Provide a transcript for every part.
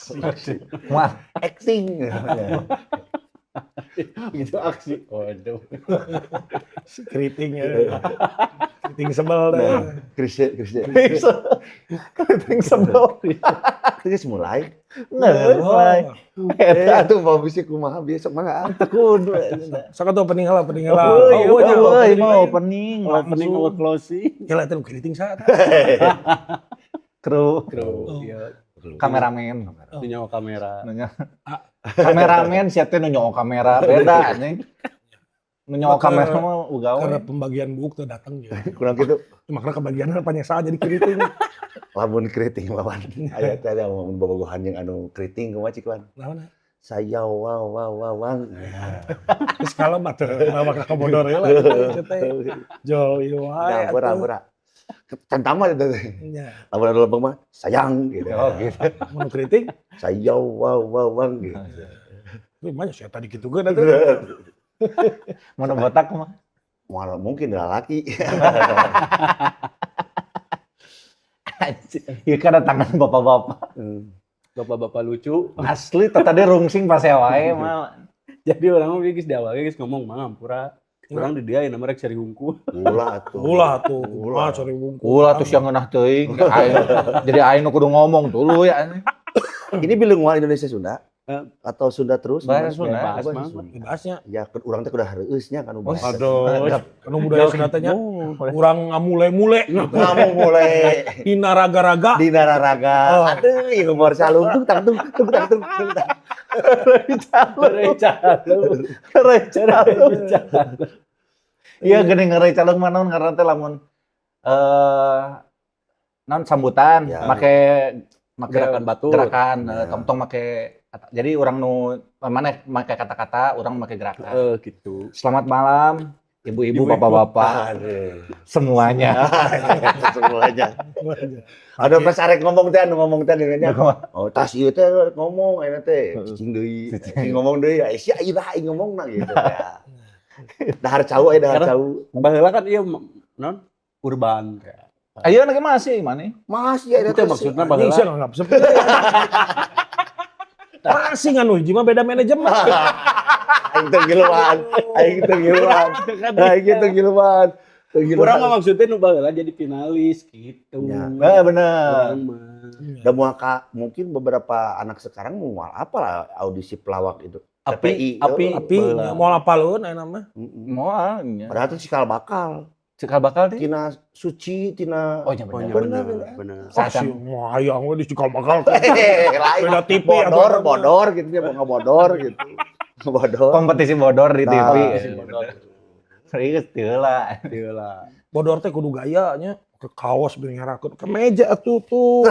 Aksi. Mah, Acting. Gitu aksi. Waduh. Keriting ya. Keriting sebel dah. Nah, Krisye, Krisye. Keriting sebel. Terus mulai. Nggak, mulai. Eh, atuh mau bisi kumaha besok mah ah. Kudu. Sok atuh opening heula, opening heula. Oh, Oh, iya, nya, euy, mau opening. opening Opening langsung. sama closing. Gila itu keriting saat. Kru, Kru, iya. Kameramen. Itu nyawa kamera. Nanya. Kameramen siapa nu nyoo kamera beda anjing. Nu nyoo kamera mah ugawe. Karena pembagian buuk tuh datang ya. Kurang gitu. Cuma karena kebagian penyesal jadi keriting. Lamun keriting lawan. Aya teh ada mun bobogohan jeung anu keriting kumaha, Cik Wan? Naon? Saya wow wow wow wang. Terus kalau mah teu nama ka bodor ya lah. Itu teh. Jol ieu wae. Nah, pura pura. Can tamat itu teh. Nya, Lamun anu lempeng mah sayang gitu. Oh gitu. mun keriting, Saya wow wow wang gitu. tapi mah saya tadi kitu geun atuh. Mun botak mah. Moal mungkin laki. Anjing. Ieu kan tangan bapak-bapak. Bapak-bapak lucu. Asli teh tadi rungsing pas wae mah. Jadi orang mah geus di awal geus ngomong mang ampura. Urang di dia nama rek cari hungkul. Ulah atuh. Ulah tuh, Ulah. ulah cari bungkus. Ulah tuh yang ngeunah teuing. Aing jadi aing nu kudu ngomong dulu ya anjing. Ini bilingual Indonesia Sunda Eh. atau Sunda terus? Bahasa Gimana? Sunda. Bebas, Bahasa Mang. Sunda. Bebasnya. Ya kan urang teh kudu hareueusnya kan Oh, bahasa. Aduh, anu budaya Sunda teh nya urang ngamule-mule Ngamu mulai dina raga-raga. di nararaga. Oh. Aduh, ieu humor salung tung tang tung tung tang tung tung tang. Recalung. Recalung. Iya geuning ngerecalung mah naon ngaranna teh lamun eh naon sambutan Ya. make make Gerakan batur. gerakan Ya. tong-tong make jadi orang nu mana make kata-kata, orang make gerakan. Eh gitu. Selamat malam ibu-ibu, Ibu-ibu. bapak-bapak, Aduh. semuanya. Semuanya. Ada pas arek ngomong teh anu ngomong teh dengannya. Oh, tas ieu teh ngomong ayeuna teh cicing deui. Cicing ngomong deui, aya sia ieu aing ngomongna gitu ya. Dahar cau aya dahar Karena- cau. Baheula kan ieu non urban. Ayo lagi masih mana? Masih aya Itu maksudnya Anjing baheula. sia nganggap sepi. Masih nganu hiji mah beda manajemen. Aing teu ngiluan, aing teu ngiluan. Aing teu ngiluan. Teu ngiluan. Urang mah maksudnya nu baheula jadi finalis gitu. Ya. Eh bener. Urang mah. Da moal ka mungkin beberapa anak sekarang moal apa lah audisi pelawak itu. Api, TPI, api, Tapi baheula. mau apaleun aya mah. Heeh. Moal nya. Padahal itu cikal bakal. Cikal bakal teh. Tina suci, tina Oh nya Oh, bener. nya Bener, bener, bener. Oh, si hayang we di cikal bakal. Lain. Beda TV Bodor, atau- bodor gitu dia mau ngebodor gitu. Ngebodor. Kompetisi bodor di Nah. TV. Bodor. Serius teu lah. Baheula. Bodor teh kudu gaya nya ke kaos beuring ngarakeun ke meja atuh tuh.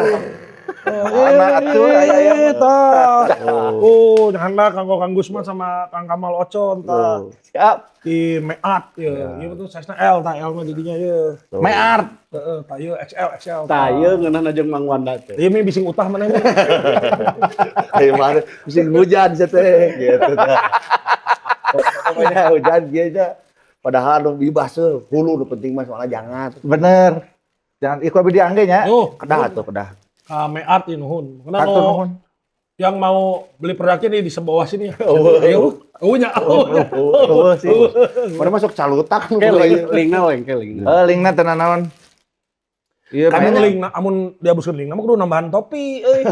Mana atuh aya aya mah. Tah. Oh. Oh, jangan lah Kang Kang Gusman sama Kang Kamal Ocon tah. Tuh. Siap. Di Meat ya. Ya. Ieu tuh size L tah L mah didinya ye. Tuh. Meart. Heeh, tah ieu XL XL. Tah ieu ngeunah jeung Mang Wanda teh. Ieu mah bising utah mana mah. Ayo mana musim hujan sia teh gitu tah. Pokoknya hujan kieu nya. Padahal nu bebas heuh, hulu nu penting mah soalnya jangan. Bener. Jangan ikut abdi diangge nya. Tuh, Kedah atuh kedah. ka Meat ieu nuhun. Karena Kartu nu nuhun. yang mau beli produknya nih di sebelah sini. Oh. Ayo, oh nya, oh nya. Oh, sih. Mana masuk calutak nu Ke ieu. link linkna we, ke linkna. Eh linkna teu nanaon. Iya, Amun bener. link, amun diabuskeun link, mah kudu nambahan topi euy.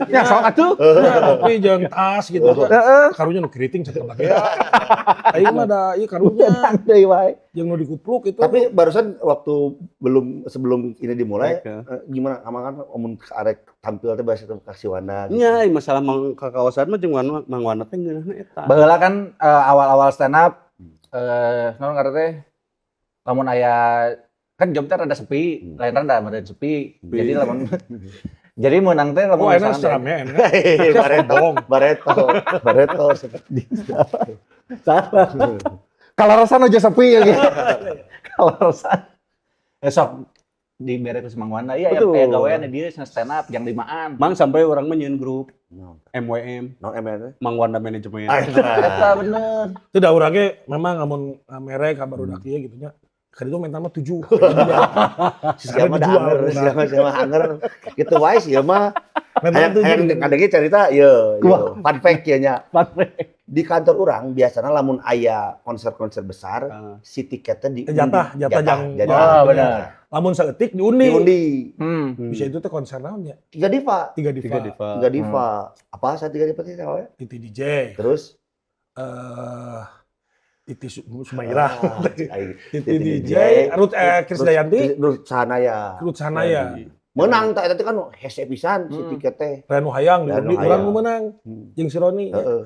Ya sok atuh. Ya, topi jeung tas gitu. Heeh. Karunya nu keriting sakebagian. Aing mah da ieu karunya Deui wae. jeung nu dikupluk itu. Tapi barusan waktu belum sebelum ini dimulai Oke. Gimana kamu kan omong arek tampil teh bahasa kasih Wanda gitu. Nya masalah mang ka kawasan mah jeung Wanda Mang Wanda teh ngeunahna eta. Baheula kan awal-awal stand up naon ngaranna teh lamun aya kan job teh rada sepi, lain rada rada sepi. Jadi lamun jadi meunang teh lamun Oh, enak misalkan seramnya enak. Hehehe, Bareto, Bohong. Bareto, Bareto. Salah. Kalau aja sepi ya gitu. Kalau sok dibere ku si Mang Wanda, iya Betul. aya gawean di dieu stand up jang limaan. Mang sampai orang mah nyieun grup No, MWM, no MN. Mang Wanda Manajemen. Eta bener. Itu da urang ge memang amun mere ka barudak ieu gitu nya. Ka ditu minta mah 7. Siapa da dijual, anger, urang. siapa siapa anger. Gitu wae sih mah. Hayang hayang ngadenge cerita ye, ye fun fact ye nya. Di kantor urang biasanya lamun aya konser-konser besar, si tiketnya di Jatah, jatah jatah. Oh, benar. Lamun saeutik diundi. Diundi. Bisa itu teh konser naon nya? Tiga Diva. Tiga Diva. Tiga Diva. Tiga Diva. Apa saya Tiga Diva teh tahu ya? Titi DJ. Terus Titi Sumairah. Ah, aing. Titi DJ, Ruth Krisdayanti, Ruth Sahanaya. Ruth Sahanaya. Menang tak eta teh kan hese pisan si tiket teh. Reno Hayang Reno diundi, urang Hayang. nu menang. Jeung si Roni. Heeh.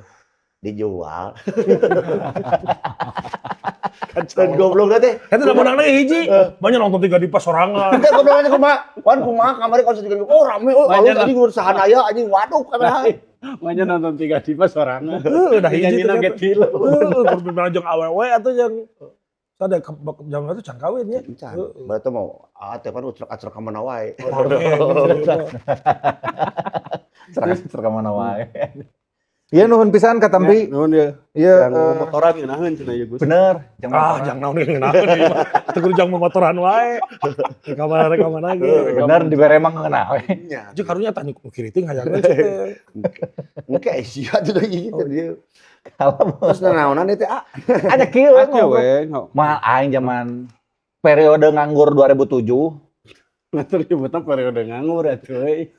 Dijual. Dan goblok teh. Eta udah menang lagi hiji. Banyak nonton Tiga Diva sorangan. Kita goblok aja kumaha? Wan kumaha kamari konser Tiga Diva. Oh rame, oh Banyak alus anjing Ruth Sahanaya anjing waduh kamera. Makanya nonton Tiga Diva sorangan. Heeh, udah hiji Dinyanyi teh. nangget film. Heeh, kudu jeung awewe atuh jeung ada zaman itu can kawin ya. Encan. Berarti mau ah teh kan ucrek-acrek ka mana wae. Serang ka mana wae. Iya nuhun pisan ka Tampi. Nuhun ya. Iya Yang motoran ngeunaheun cenah ya Gus. Bener. Jangan Ah, jangan naon ngeunaheun ieu mah. Teu kudu jang motoran wae. Rekaman rekaman lagi. Bener dibere emang ngeunah we. Nya. Jeung karunya tah nu kiriting hayangna sih teh. Engke sia tuh gitu dia. Kalau Terus nanaonan teh ah. ada kieu we Oke ngobrol. we. Ngok. Mal aing zaman periode nganggur 2007 Ngatur nyebutna periode nganggur atuh euy.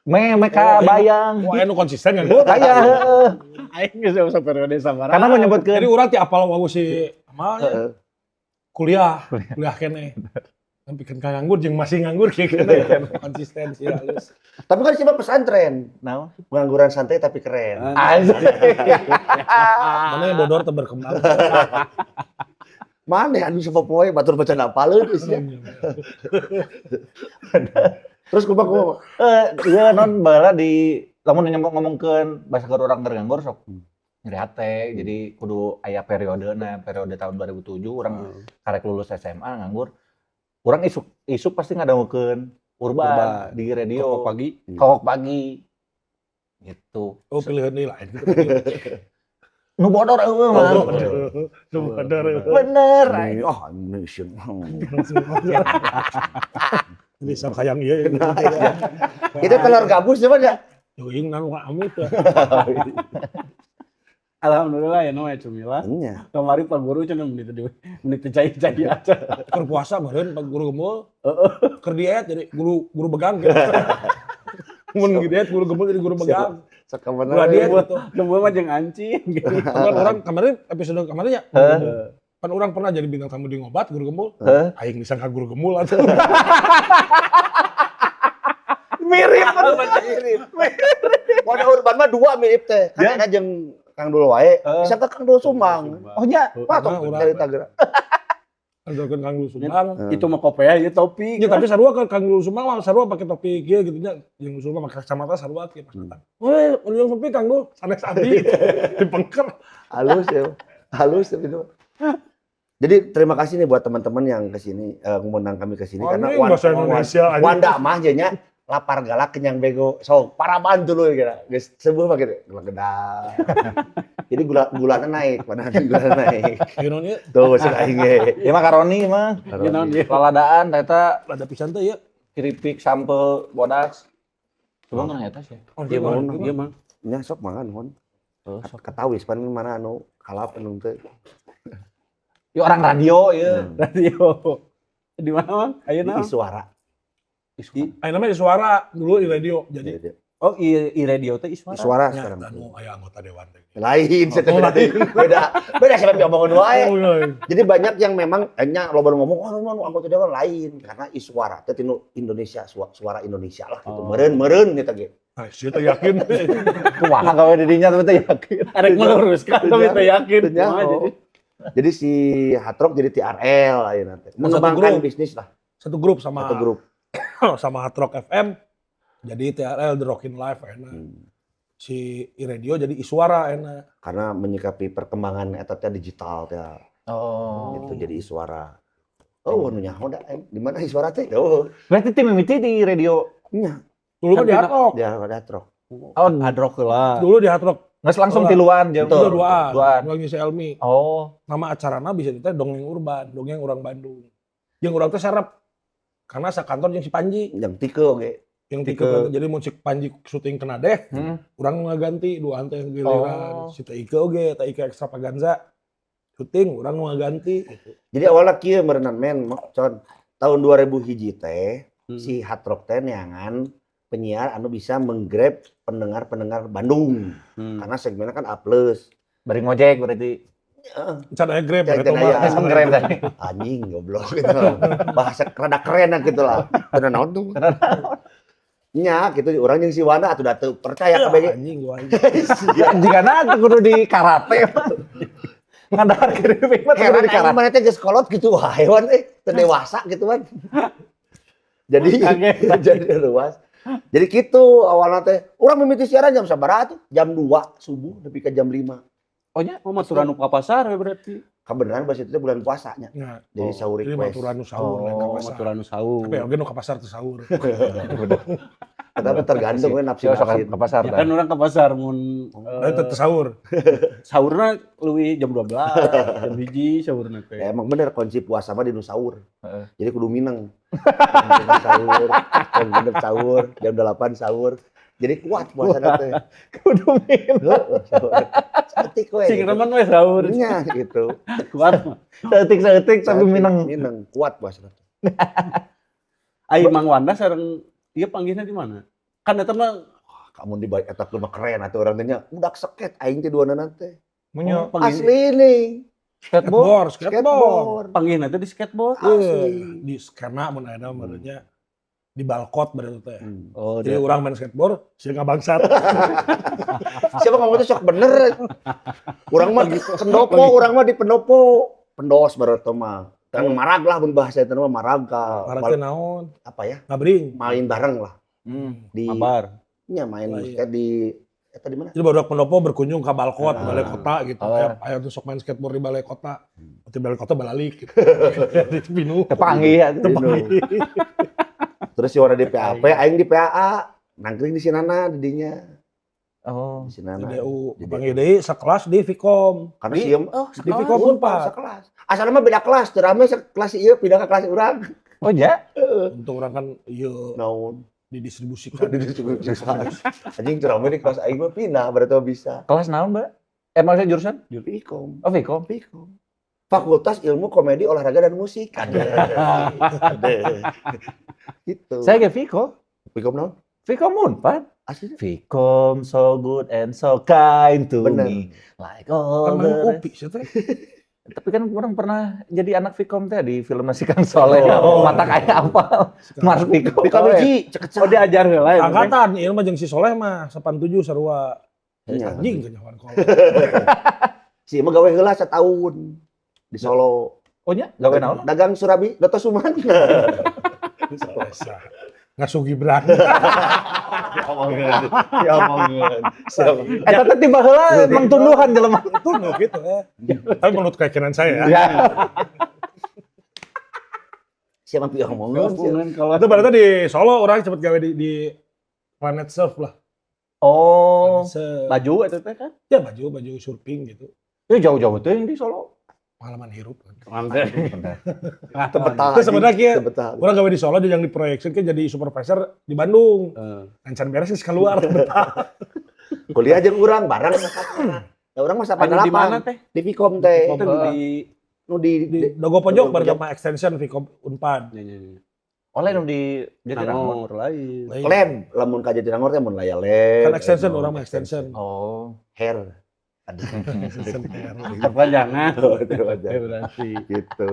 Me meka bayang. Wah, anu konsisten nganggur. Aya heeh. Aing geus usah periode sabaraha. Karena mau nyebutkeun Jadi urang ti apal wau si amal ya. Kuliah, kuliah keneh. Tapi kan nganggur jeung masih nganggur kieu keneh. Konsisten sih halus. Tapi kan siapa pesantren. Naon? Pengangguran santai tapi keren. Asik. Mana yang bodor teu berkembang. Mana anu sapopoe batur baca apaleun geus ya. Terus kumaha kumaha? Iya non baheula di lamun ngomongkeun bahasa keur urang keur nganggur sok nyeri hate. Jadi kudu aya periodena, periode tahun 2007 urang karek lulus SMA nganggur. Urang isuk isuk pasti ngadangukeun Urban, Urban. di radio. Kokok pagi. Kokok pagi. Gitu. Oh, pilihan deui lain gitu. Nu bodor eueuh mah. Nu bodor. Bener. Ini, ah Indonesia. Jadi sok hayang ieu. Itu telur gabus coba ya. Euing nanu ka amit ya. Alhamdulillah ya no ya cumila. Nya. Kemarin Pak Guru cenah menit di menit cai-cai aja. Keur puasa meureun Pak Guru Gemul. Keur diet jadi guru guru begang gitu. Mun diet guru gemul jadi guru begang. Sakamana. Gua diet gitu. Gemul mah jeung anjing gitu. Kan orang kemarin episode kemarin ya. Heeh. Kan orang pernah jadi bintang tamu di ngobat guru gemul. Heeh. Aing disangka guru gemul atuh. Mirip. Mirip. Wadah Urban mah dua mirip teh. Kan enak jeung Kang Dul wae. Bisa ke Kang Dul Sumbang. Oh nya. Wah, Pernah tuh urang. dari Tangerang. Ajarkeun Kang Dul Sumbang. Itu mah kopea ya topi. Ya tapi sarua ke Kang Dul Sumbang mah sarua pakai topi kieu gitu nya. Jeung Sumbang pakai kacamata sarua kieu pas datang. Weh, udah topi Kang Dul, sanes abdi. Dipengker. Halus ya. Halus ya itu. Jadi terima kasih nih buat teman-teman yang kesini ngundang kami kesini karena Anjing, bahasa Indonesia, anjing. Wanda mah nya lapar galak kenyang bego. So, paraban dulu ya guys. Sebuah pakai gula gedang. Jadi gulanya naik, padahal gulanya naik. Ayo naon ieu? Tuh, sudah aing ge. Ya makaroni mah. Ya naon ieu. Laladaan eta Ada pisan teh ieu. keripik sambel bodax. Coba ngeunah eta sih. Oh, Iya mah, iya mah. Nya sok mangan hon. Heeh, sok. Katawis pan mana anu kalap anu teh. Ya orang radio ieu. Radio. Di mana, Mang? Ayeuna. Di suara. Ayo namanya suara dulu di radio. Jadi Oh, i radio teh Iswara. Suara nya sekarang. anu aya anggota dewan teh. Lain, saya beda, beda, beda siapa yang omongan wae. Oh, iya. Jadi banyak yang memang nya loba nu ngomong, oh nu anggota dewan lain karena Iswara teh tinu Indonesia, suara Indonesia lah gitu. Oh. Meureun meureun eta ge. Nah, sih teh yakin. Kumaha gawe di dinya tapi teh yakin. Arek meluruskan tapi teu yakin. Teu nyaho. Kumaha jadi? Jadi si Hard Rock jadi TRL ayeuna teh. Satu Mengembangkan grup. bisnis lah, Satu grup sama satu grup. sama Hard Rock FM. Jadi TRL The Rockin' Life enak. Si iRadio jadi Iswara enak. Karena menyikapi perkembangan eta teh digital teh. Oh. Gitu jadi Iswara. Oh, nu nyaho da di mana Iswara teh? Oh, Berarti tim mimiti di radio. nya, Dulu kan di Hard Rock. dia ada Hard Rock. Oh, Hard Rock lah. Dulu di Hard Rock. nggak langsung Oh, tiluan jeung Betul. Udah duaan. Duaan. Duaan si Elmi. Oh. Nama acarana bisa teh dongeng urban, dongeng orang Bandung. Jeung urang teh serep. Karena sakantor jeung si Panji. Yang tike oge. Yang Tike. Tike, jadi mun cik Panji syuting kena deh, urang ngaganti dua teh giliran. Oh. Si Teh Ike oge, Teh Ike Extravaganza syuting, urang nu ngaganti gitu. Jadi awalnya kieu meureunan men, Con. Tahun 2000 hiji teh si Hard Rock teh neangan penyiar anu bisa menggrab pendengar-pendengar Bandung. Karena segmennya kan A+. Bari ngojek berarti. Heeh. Can aya Grab, Can eta mah. aya. Emang keren tadi. Anjing goblok gitu. Bahasa rada keren gitu lah. Bener naon tuh? Nya gitu urang jeung si Wanda atuh da teu percaya Ya, kabeh. anjing gua anjing. Ya jigana tuh kudu di karate mah. Ngadahar keripik mah kudu Heran di aing karate. mana teh geus kolot gitu wae wan eh teu dewasa gitu wan. Jadi Kaget. jadi luas. Jadi gitu awalnya teh. Urang mimiti siaran jam sabaraha tuh? Jam 2 subuh nepi ka jam 5. Oh nya. Oh, maturan nu ka pasar we berarti. Kebenaran pas itu teh bulan puasanya. Nah, Jadi Oh, sahur jadi request. maturan nu sahur lain ka Oh, pasar. maturan nu sahur. Tapi oge nu ka pasar teu sahur. Tapi tergantung we Si nafsu sok nafsu. ke pasar Ya tah. kan orang ke pasar mun Lain teu sahur. sahurna leuwih jam 12, jam 1 sahurna teh. Ya, emang bener kunci puasa mah di nu sahur. Heeh. Jadi kudu mineng. Jam 5 sahur, jam 6 sahur, jam 8 sahur. Jadi kuat puasa teh. Kudu minum. Heeh, sahur. Saeutik we. Sing Gitu. remen we sahur. Nya gitu. Kuat mah. Saeutik-saeutik tapi Saeutik, mineng. Mineng, kuat puasa teh. Ai Mang Wanda sareng ieu panggihna di mana? Kan eta mah Kamu di baik eta mah keren atuh urang teh nya. Budak seket aing teh duanana teh. Munyo panggih Asli nih. skateboard. Skateboard, skateboard. panggihna teh di skateboard. Iya, Asli. di skena mun aya meureun nya di balkot berarti teh. Oh, Jadi orang main skateboard, sih bangsat. Siapa ngomong teh sok bener. Urang mah pendopo, urang mah di pendopo. Pendos baru mah. Kan marag lah mun bahasa eta mah marag ka Marag teh naon? apa ya? Ngabring. Main bareng lah di Mabar. nya main Oh, iya. skate di eta di mana? Jadi baru pendopo berkunjung ke balkot, Ah. balai kota gitu. Oh. Aya aya tuh sok main skateboard di balai kota. Di balai kota balalik gitu. Jadi pinuh. Kepanggih ya. Tepanggih. Terus si orang di PAP, aing di PAA, nangkring di Sinana di dinya, Oh. di Sinana. Di DU, Di panggil deui sekelas di Vkom. Karena sieum Oh, Di Vkom pun Pak. sekelas. Asalna mah beda kelas, teu rame sekelas ieu pindah ke kelas urang. Oh ya. Untung orang kan ieu Naon? didistribusikan. Didistribusikan. Anjing teu rame di kelas aing mah pindah berarti bisa. Kelas naon, Mbak? Eh maksudnya jurusan? Vkom. Oh, Vkom. Vkom. Fakultas Ilmu Komedi Olahraga dan Musik. Ada. Ada. Gitu. Saya ke Viko. Vkom naon? Vkom Unpad. Asli. Vkom so good and so kind to Bener. me. Like all Kan the main rest. UPI sih teh. Tapi kan orang pernah jadi anak Vkom teh di film Nasi Kang Soleh. Oh. Mata kayak apa? Mas Viko. Vkom hiji, ceket. Oh, diajar heula ya. Angkatan ieu mah jeung si Soleh mah 87 sarua. Iya. Anjing kenyawan kolot. Si mah gawe heula setahun di Solo. Oh nya, gawe naon? Dagang surabi Doto Suman. Biasa. Ngasuh Gibran. Omongan, ya omongan. Eta teh tiba heula emang tunduhan jelema. Itu nggak gitu ya. Tapi menurut keyakinan saya ya. Ya. Siapa pi omongan? Omongan kalau Itu berarti di Solo orang cepet gawe di Planet Surf lah. Oh. Planet Surf. baju eta teh kan. Ya baju baju surfing gitu. Ya jauh-jauh tuh yang di Solo. Pengalaman hirup kan. Mantep. Tebetah. Itu sebenarnya kieu. Tebetah. Orang gawe di Solo dia yang diproyeksi ke jadi supervisor di Bandung. Heeh. Ancan beres geus keluar betah. Kuliah jeung urang bareng. Ya urang mah Anu di mana 88 teh? di Vkom teh. Itu di Nu di Di Dago Pojok Dago baru Pojok. sama extension Vkom Unpad. nya nya nya. Oleh nu di Jatinangor. Nangor lain. Lain. lab lamun ka Jatinangor teh mun laya lab. Kan extension orang mah extension. Oh. Hair. Extension PR. Perpanjangan. Oh, itu aja. Eh, berarti. Gitu.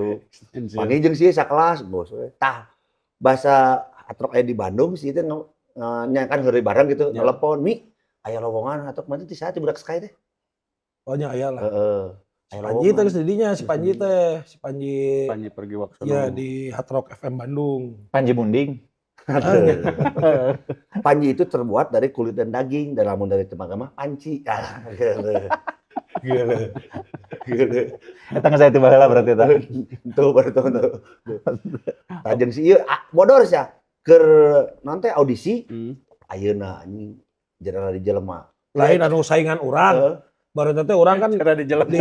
Panggil jeung sih sakelas bos we. Tah bahasa atrok aya di Bandung sih teh nya kan heureuy bareng gitu Ya. telepon mi aya lowongan atau kemana ti saha ti budak Sky teh. Oh nya aya lah. Heeh. Si Aya Panji teh lowongan. geus di dinya, si Panji teh, si Panji Panji pergi waktu. ya di Hard Rock FM Bandung. Panji Munding. Panji itu terbuat dari kulit dan daging, dan lamun dari tembaga mah panci. Ah, gitu. Gitu. Gitu. Eta geus aya tiba heula berarti eta. Tuh baru tuh tuh. Tajeng si ieu ah, bodor sia. Keur naon teh audisi ayeuna anjing jadi di jelema. Lain anu saingan urang. Heeh. Baru teh urang kan Cara di jelema. di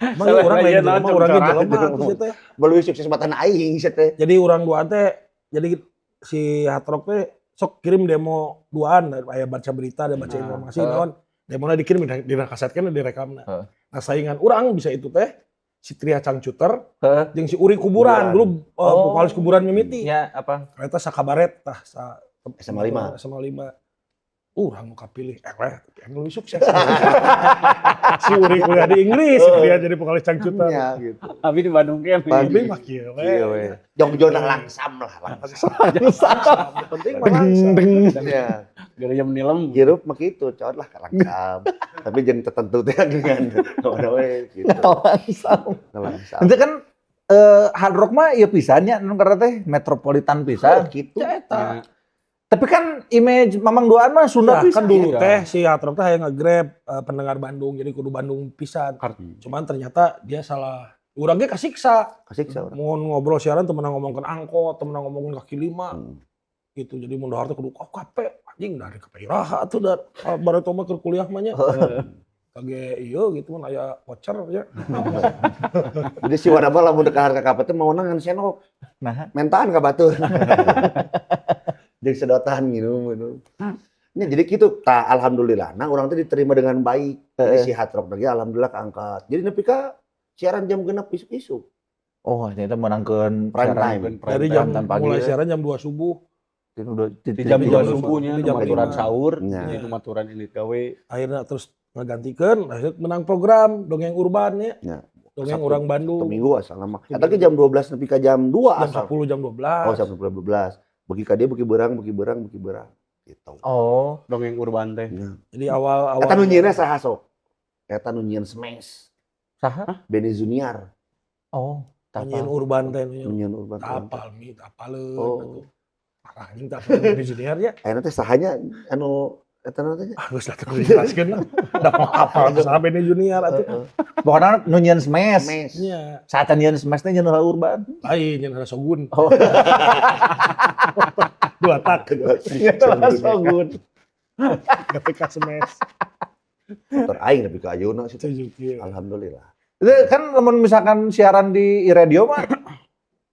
emang Salah urang lain iya, jelema, naon urang ge cara. jelema atuh sia teh. Melalui sukses matan aing sia teh. Jadi urang dua teh jadi si Hard Rock teh Sok kirim demo duaan, aya baca berita, ada baca Nah, informasi naon. Demona dikirim di kaset kan direkamna. Nah, saingan urang bisa itu teh si Tria Cangcuter jeung si Uri Kuburan, Kuburan. Dulu Oh. vokalis Kuburan mimiti. Ya apa? Ternyata sakabaret tah sa SMA 5. SMA 5. Urang nu kapilih eleh, tapi yang lebih sukses. Si Uri kuliah di Inggris, si Tria jadi vokalis Cangcuter. Ya gitu. Abi di Bandung keneh. Bandung. Tapi mah kieu we. Iya we. Jong-jona langsam lah, langsam. Yang penting mah langsam. Ya. Gara jam nilem. Hirup mah kitu, cowok lah langsam. Tapi jeung tertentu teh dengan mana we gitu. Langsam. Langsam. Itu kan Hard Rock mah ieu pisan nya nu karena teh metropolitan pisan. Gitu. Ya, eta. Ya. Tapi kan image Mamang Duaan mah Sunda Nah, pisan. kan dulu Iya. teh si Hard Rock teh hayang nge-grab pendengar Bandung, jadi kudu Bandung pisan. Cuman ternyata dia salah. Urang ge kasiksa. Kasiksa urang. Mau ngobrol siaran temen ngomongkeun angkot, temen ngomongin kaki lima gitu. Jadi mun dahar teh kudu oh, KP anjing dari KP iraha atuh da bareto mah keur kuliah mah nya. Kage ieu gitu mun aya voucher ya. Jadi si Wanda mah lamun dek ka KP teh maona ngan senok. Nah, Mentaan ka batur. Jeung sedotan minum minum. Ini jadi gitu, tah alhamdulillah. Nah, urang teh diterima dengan baik. Jadi si Hard Rock lagi alhamdulillah keangkat. Jadi nepi ka siaran jam 6 isuk-isuk. Oh, ternyata menangkeun Prime siaran. time. Dari jam Prime time pagi mulai ya. siaran jam 2 subuh. Di jam Di 2 jam subuhnya di jam maturan 5. sahur, Ya. itu maturan ini gawe. Akhirnya terus ngegantikeun, akhirnya menang program dongeng urban ya. Ya. Dongeng Sabtu- orang Bandung. Sabtu Minggu asal mah. Eta ge jam 12 nepi ka jam 2 Jam asal. 10 jam 12. Oh, jam 10 12. Bagi ka dia beuki beurang, beuki beurang, beuki beurang. Gitu. Oh, Dongeng urban teh. Ya. Jadi awal-awal Eta nu nyieunna saha sok? Eta nu nyieun Smash. Saha? Benny Junior. Oh, nyieun urban teh nu Nu nyieun urban. Apal mi, apaleun Oh. atuh. Parah anjing tak apal Benny Junior ya. Ayeuna teh sahanya anu eta nu teh? Ah geus lah teu kudu dijelaskeun lah. Da mau apal geus saha Benny Junior atuh. Pokoknya nu nyieun Smash. Smash. Nya, Saat nyieun Smash teh nyieun heula urban. lain nyieun heula Shogun. Oh. Dua tak Nyieun heula Shogun. ketika Smash. Motor aing nepi ka ayeuna sih. Suzuki. Alhamdulillah. Itu kan lamun misalkan siaran di radio mah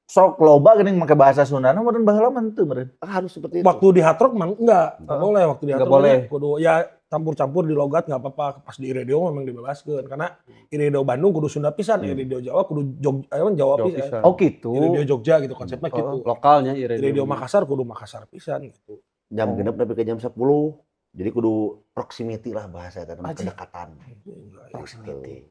sok loba geuning make bahasa Sunda meureun baheula mah henteu meureun. Ah, harus seperti itu. Waktu di Hard Rock mah enggak boleh waktu di Hard Enggak Rock boleh. mah kudu ya campur-campur di logat enggak apa-apa. Pas di Radio memang dibebaskeun karena Radio Bandung kudu Sunda pisan, Radio Jawa kudu Jawa Jawa pisan. pisan. Oh gitu. Radio Jogja gitu konsepnya gitu. Lokalnya i Radio Makassar kudu Makassar pisan gitu. Jam Oh. 6 nepi ka jam 10. Jadi kudu proximity lah bahasa eta mah, kedekatan. Proximity.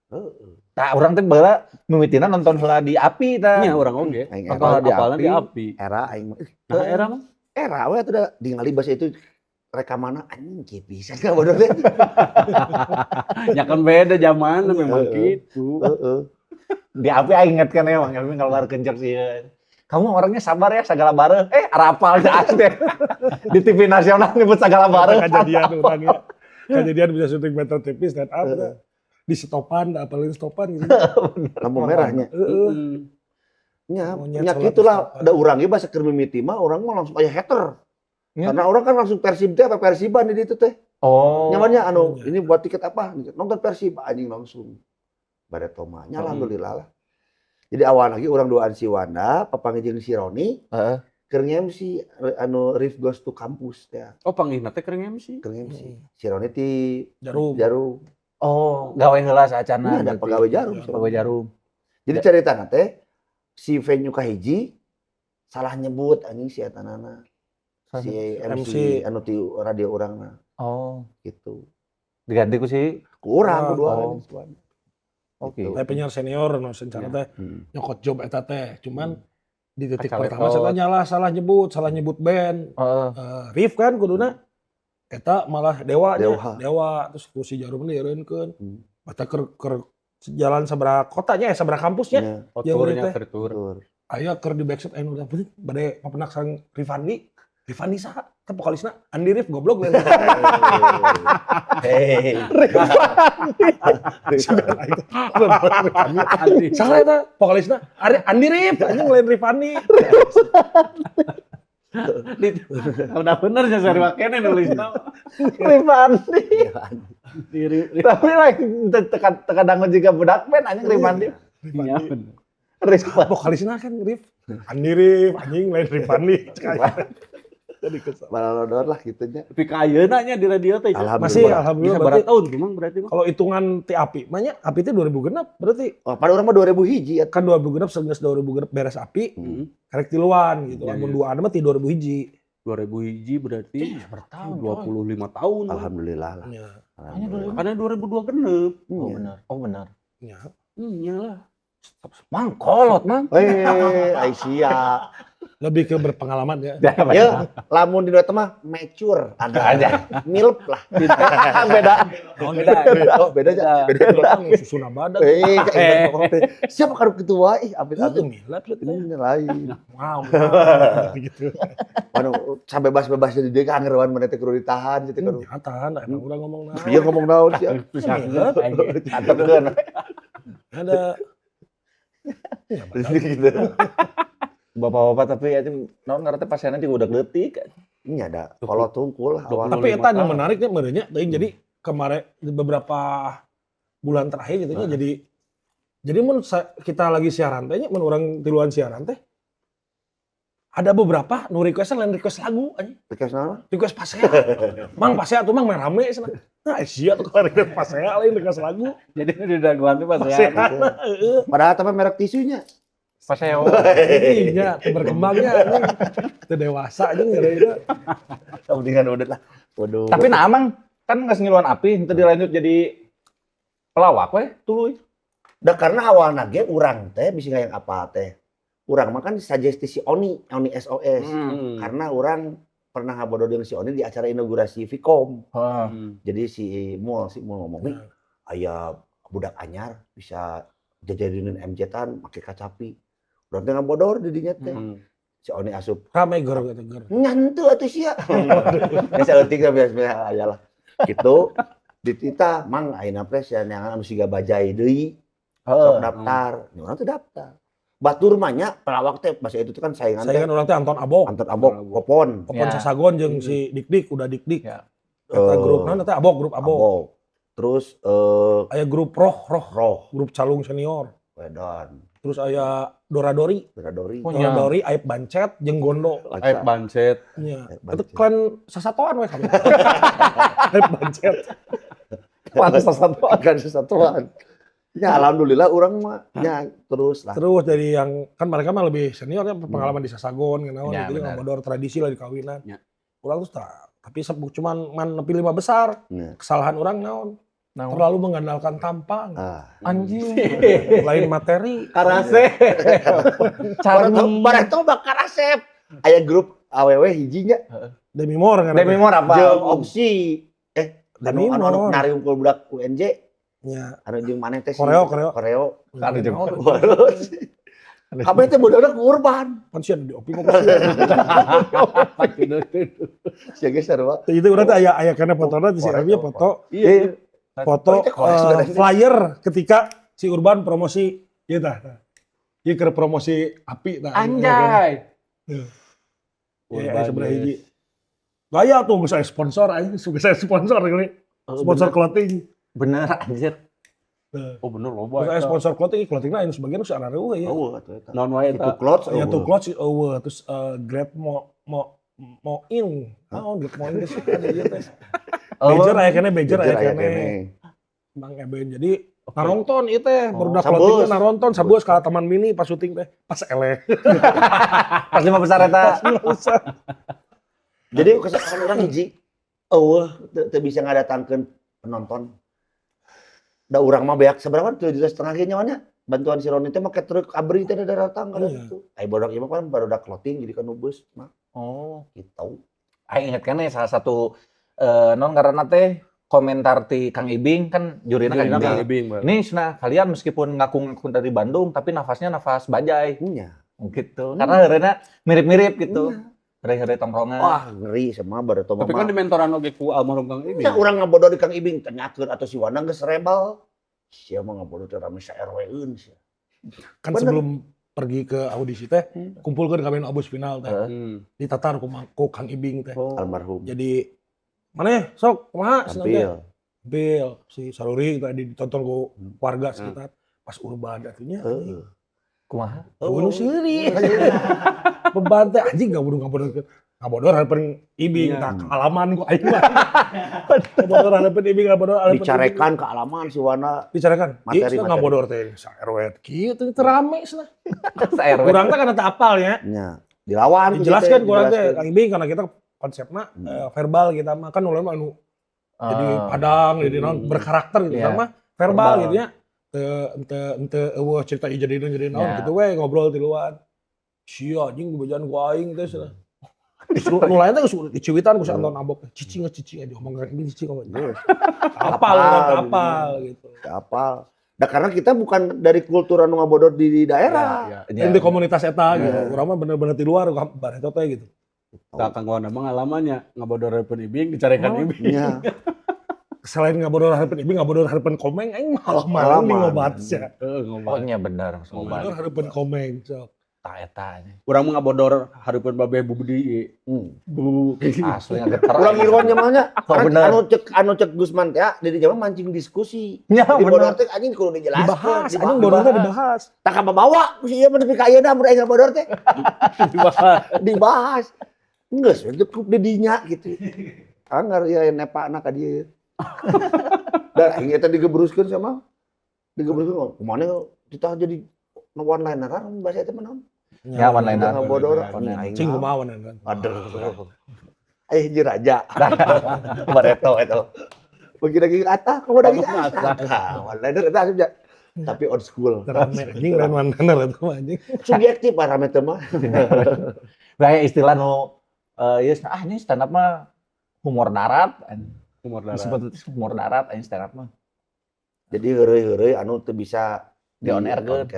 Heeh. Tah urang teh baheula mimitina nonton heula di API tah. Nya urang oge. Aing Nonton era, di Apalna di API. API. Era aing mah. Nah, era mah. Era we atuh da ningali bahasa itu rekamana anjing kieu pisan ka bodoh teh. Ya kan beda zaman memang gitu. Heeh. Di API aing inget kan ya Mang Elvin keluar kenceng sih. Kamu orangnya sabar ya segala bareng. Eh, arapal teh teh. Di TV nasional nyebut segala bareng. Kejadian orangnya. Kejadian bisa syuting Metro TV stand up dah. Di stopan, apalagi stopan gitu. Lampu merahnya. Heeh. Nya, Monyet nya sholat gitulah di stopan. da urang ge bahasa keur mimiti mah urang mah langsung aya hater. Nya. Karena orang kan langsung Persib teh apa Persiban di ditu teh. Oh. Nyamannya anu Iya. ini buat tiket apa? Nonton Persib anjing langsung. Bare toma. Nya alhamdulillah lah. Jadi awal lagi urang duaan si Wanda, papanggih jeung si Roni, keur nge-MC anu Riff Goes to Campus teh. Oh, panggihna teh keur MC. Keur nge-MC. Si Roni ti Jarum. Jarum. Oh, gawe heula saacana. Ini ada berarti. pegawai Jarum. Pegawai Jarum. Jadi ceritana teh si venue kahiji salah nyebut anjing si etanana. Si MC, MC. Anu ti radio urangna Oh, gitu. Diganti ku si Ku urang Ah, ku dua oh. anjing si Wanda. Oke. Gitu. Saya penyiar senior nu secara teh nyokot job eta teh. Cuman di titik Kacalepot. pertama saya nyalah salah nyebut band. Heeh. Riff kan kuduna eta malah Dewa nya. Dewa. Dewa terus ku si Jarum dieureunkeun. Bata keur jalan sabaraha kotanya ya sabaraha kampusnya. Nya, Oh, Yang turnya teh. keur tur. betul. Aya keur di backseat aya nu bade papenak sareng Rifandi. Rifandi saha? Teh vokalisna Andi Rif goblok lain. Hei. Andi. Salah eta vokalisna Andi Rif anjing lain Rifandi. Udah bener sih sari wakene nulisna. Rifandi. Diri. Tapi lain teka teka dangu juga budak band anjing Rifandi. Iya bener. Rifandi. Vokalisna kan Rif. Andi Rif anjing lain Rifandi. Jadi kesel. Balalodor lah gitu nya. Tapi ka ayeuna nya di radio teh. Alhamdulillah. Masih alhamdulillah Bisa berarti berapa tahun tuh, Mang, berarti mah? Kalau hitungan ti API, mah nya API teh 2000 genep berarti. Oh, pada urang mah 2000 hiji ya. Kan 2000 genep segeus 2000 genep beres API, karek tiluan gitu. Iya, Lamun iya. duaan mah ti 2000 hiji. 2000 hiji berarti Bertahun. 25 tahun. Alhamdulillah lah. Ya. Alhamdulillah. Karena 2002 genep. Oh Iya. benar. Oh benar. Ya. Iya lah. Mang kolot, Mang. Eh, Aisyah. Lebih ke berpengalaman ya. Ya, lamun di dua mah mature ada aja. Milf lah. Beda. Beda. Oh, beda aja. Beda. Susuna badan. Eh, kayak ngomong teh. Siapa karep ketua? Ih, apit Itu apit. milep Ini lain. Wow. Gitu. Waduh, sampai bebas-bebasnya di dia kangeruan mana teh kudu ditahan gitu kudu. Ya tahan, emang udah ngomong nah. Dia ngomong naon sih? Milep. Antepkeun. Ada. Ya, badan. Gitu. Bapak-bapak tapi ya naon ngaran teh pasiennya juga udah leutik. Ini ada kolot tungkul lah awal. Tapi eta nu menarik nya meureunnya teuing, jadi kemarin beberapa bulan terakhir gitu nya, jadi mun kita lagi siaran teh nya, mun urang tiluan siaran teh ada beberapa nu request lain request lagu anjing. Request naon? Request pasea. "Mang, pasea tuh, Mang, main rame," cenah. Nah, sia tuh kalau request pasea lain request lagu. Jadi udah dagoan tuh pas Pasea. ya. Heeh. Padahal tapi merek tisunya. Paseo. Iya, teu berkembangnya anjing. Teu dewasa anjing gara itu. Mendingan udah lah. Waduh. Tapi nah Mang kan geus ngiluan API henteu dilanjut jadi pelawak we tuluy. Da karena awalna ge urang teh bisa yang apa teh. Urang mah kan sugesti si Oni, Oni SOS. Karena urang pernah ngabodo jeung si Oni di acara inaugurasi Vkom. Heeh. Jadi si Mul ngomong nih, aya budak anyar bisa jajadinin MJ-tan make kacapi. Urang teh ngabodor di dinya teh. Si Oni asup Rame ger gitu ger. Nyantu atuh sia. Ya saeutik lah biasa aya lah. Gitu ditita, "Mang, ayeuna pres ya neangan anu siga bajai deui." Sok daftar. Ini urang teh daftar. Batur mah nya pelawak teh bahasa itu tuh kan saingan teh. Saingan urang teh Anton Abok. Anton Abok, Popon. Popon Ya. Sasagon jeung si Dik Dik, udah Dik Dik. Ya. Eta grup naon teh Abok, grup Abok. Abok. Terus Aya grup Roh, Roh, Roh, grup Calung Senior. Wedon, Terus aya Dora Dori. Dora Dori. Oh, Dora nya. Dori, Aib Bancet jeung Gondo. Aib Bancet. Nya. Aib Itu Bancet. klan sasatoan we kami. Aib Bancet. Pantes sasatoan. Kan sesatuan. Ya alhamdulillah urang mah ya terus lah. Terus dari yang kan mereka mah lebih senior ya, pengalaman di Sasagon gitu, Ya, gitu benar. ngabodor tradisi lah di kawinan. Ya. Urang terus tak tapi cuman man nepi lima besar. Ya. Kesalahan urang naon? Naon? Terlalu mengandalkan tampang, Ah. Anjing. lain materi. Karase. Charming. Bareto bakar asep. Aya grup AWW hijinya Demi Moore kan. Demi Moore apa? jeung opsi Demi anu anu Moore. nari unggul budak UNJ Ya. anu jeung maneh teh si Koreo, koreo. Koreo. Anu jeung- Waduh. Kabeh teh budakna ku Urban. Pan sia di opi mah ku sia. Sia ge sarua. Itu urang teh aya aya kana fotona di si Koreo, Abi foto Iya. foto Oh, itu koreo sebenarnya. flyer ketika si Urban promosi ieu tah. Tah. Ieu keur promosi API tah. Anjay. Iya, aya sebelah hiji. Gaya tuh geus aya sponsor anjing, geus aya sponsor gini. Sponsor clothing. Bener anjir. Tuh. Oh bener loba. Terus aya sponsor clothing, clothingna aya sebagian geus arareueuh ya. Oh, atuh eta. Naon wae Itu eta? clothes. Ya tuh eueuh. clothes eueuh, terus Great Mo Mo Mo In. Naon Great Mo In geus ada ieu teh. Bejer aya keneh, bejer Bejer aya aya keneh. keneh. Bang Eben. Jadi narongton ieu teh, barudak Sabus. clothingna naronton sabus ka Taman Mini pas syuting teh, pas eleh. Pas lima besar eta. Pas. Jadi kesalahan urang hiji eueuh teu bisa ngadatangkeun penonton. Da urang mah beak seberapa 7,5 juta ge nyawana. Bantuan si Roni teh make truk abri teh da datang kada Iya. gitu. Ai bodak ieu mah kan barudak clothing jadi kan bus mah Oh. gitu. Aing inget kan salah satu non karena teh komentar ti Kang Ibing kan jurina Kang Jurina Kang Ibing. Ibing, Bang. Ini cenah kalian meskipun ngaku-ngaku dari Bandung tapi nafasnya nafas bajai Nya. gitu. Karena heureuna mirip-mirip gitu. Heureuy-heureuy tongkrongan. Wah, ngeri sama baru Tapi kan di mentoran oge ku almarhum Kang Ibing. Nya urang ngabodor di Kang Ibing tanyakeun atau si Wanda geus rebel. Sia mah ngabodor teh rame sa RW-eun sia. Kan Bener. sebelum pergi ke audisi teh, kumpulkeun kabeh nu abus final teh. Heeh. Ditatar ku ku Kang Ibing teh. Oh. Almarhum. Jadi mana sok kumaha cenah teh? Tampil. Tampil si Saruri tadi ditonton ku warga sekitar pas Urban atunya. Heeh. Kumaha? Oh, nu seuri. Beban teh anjing gak bunuh ngabodor. Ngabodor hareupeun ibing Iya. tah kaalaman ku aing mah. Ngabodor hareupeun ibing, ngabodor hareupeun ibing. Dicarekan ke alaman si Wana. Dicarekan. Materi, Ih, cenah materi. ngabodor teh sa RW kieu teh teu rame cenah. Sa-RW. Urang teh kana teu apal nya. Nya. Dilawan ku Dijelaskan si teh, ku urang teh dijelaskeun. Kang Ibing karena kita konsepna verbal kita mah kan mulai mah anu jadi padang, jadi naon berkarakter gitu Iya. urang mah verbal Verbal. gitu nya. Teu ente ente eueuh cerita ieu jadi naon jadi naon Ya. gitu we ngobrol di luar. Sia anjing dibejaan ku aing teh cenah. Nu lain teh geus diciwitan ku si Anton Abok. Cicing geus cicing diomong Kang Ibing cicing ngomong. Apal urang teh apal gitu. Apal. Nah, karena kita bukan dari kultur anu ngabodor di daerah. Ya, Ya. Ente komunitas eta gitu. Iya. Urang mah bener-bener di luar bareto teh gitu. Tah Kang Wanda mah ngalamannya ngabodor hareupeun ibing dicarekan ibing. Nya. Selain ngabodor hareupeun ibing, ngabodor hareupeun komeng aing malah malah Malaman. ngobat sia. Heeh, ngobat. Oh nya bener, ngobat. Ngabodor hareupeun komeng sok. Tah eta nya. Urang mah ngabodor hareupeun babeh Bu Budi. Bu Asli ngageter. Urang ngiruan nya mah nya. Oh, Karena bener. anu cek Gusman teh ya, di dinya mah mancing diskusi. Ya Di bener. bodor teh anjing kudu dijelaskeun. Dibahas, anjing bodor teh dibahas. Tah kabawa ku si ieu mah nepi ka ayeuna mun aing ngabodor teh Dibahas. dibahas. Geus we cukup di dinya gitu. Anggar ya nepana ka dieu. Dan aing eta digebruskeun sama digebruskeun kumaha kita jadi one liner bahasa eta mah naon? Ya, one liner. Ngabodor anjing aing. Cing kumaha one liner. Aduh. Eh hiji raja. Bareto eta. Bagi lagi ke atas, kamu lagi ke atas. Nah, one liner eta asup ya. Tapi old school. Rame anjing lain one liner eta mah anjing. Subjektif ah rame teh mah. Kayak istilah nu ieu ah ini stand up mah humor darat. Humor darat. Disebut humor darat anjing stand up mah. Jadi heureuy-heureuy anu teu bisa Di on air-keun.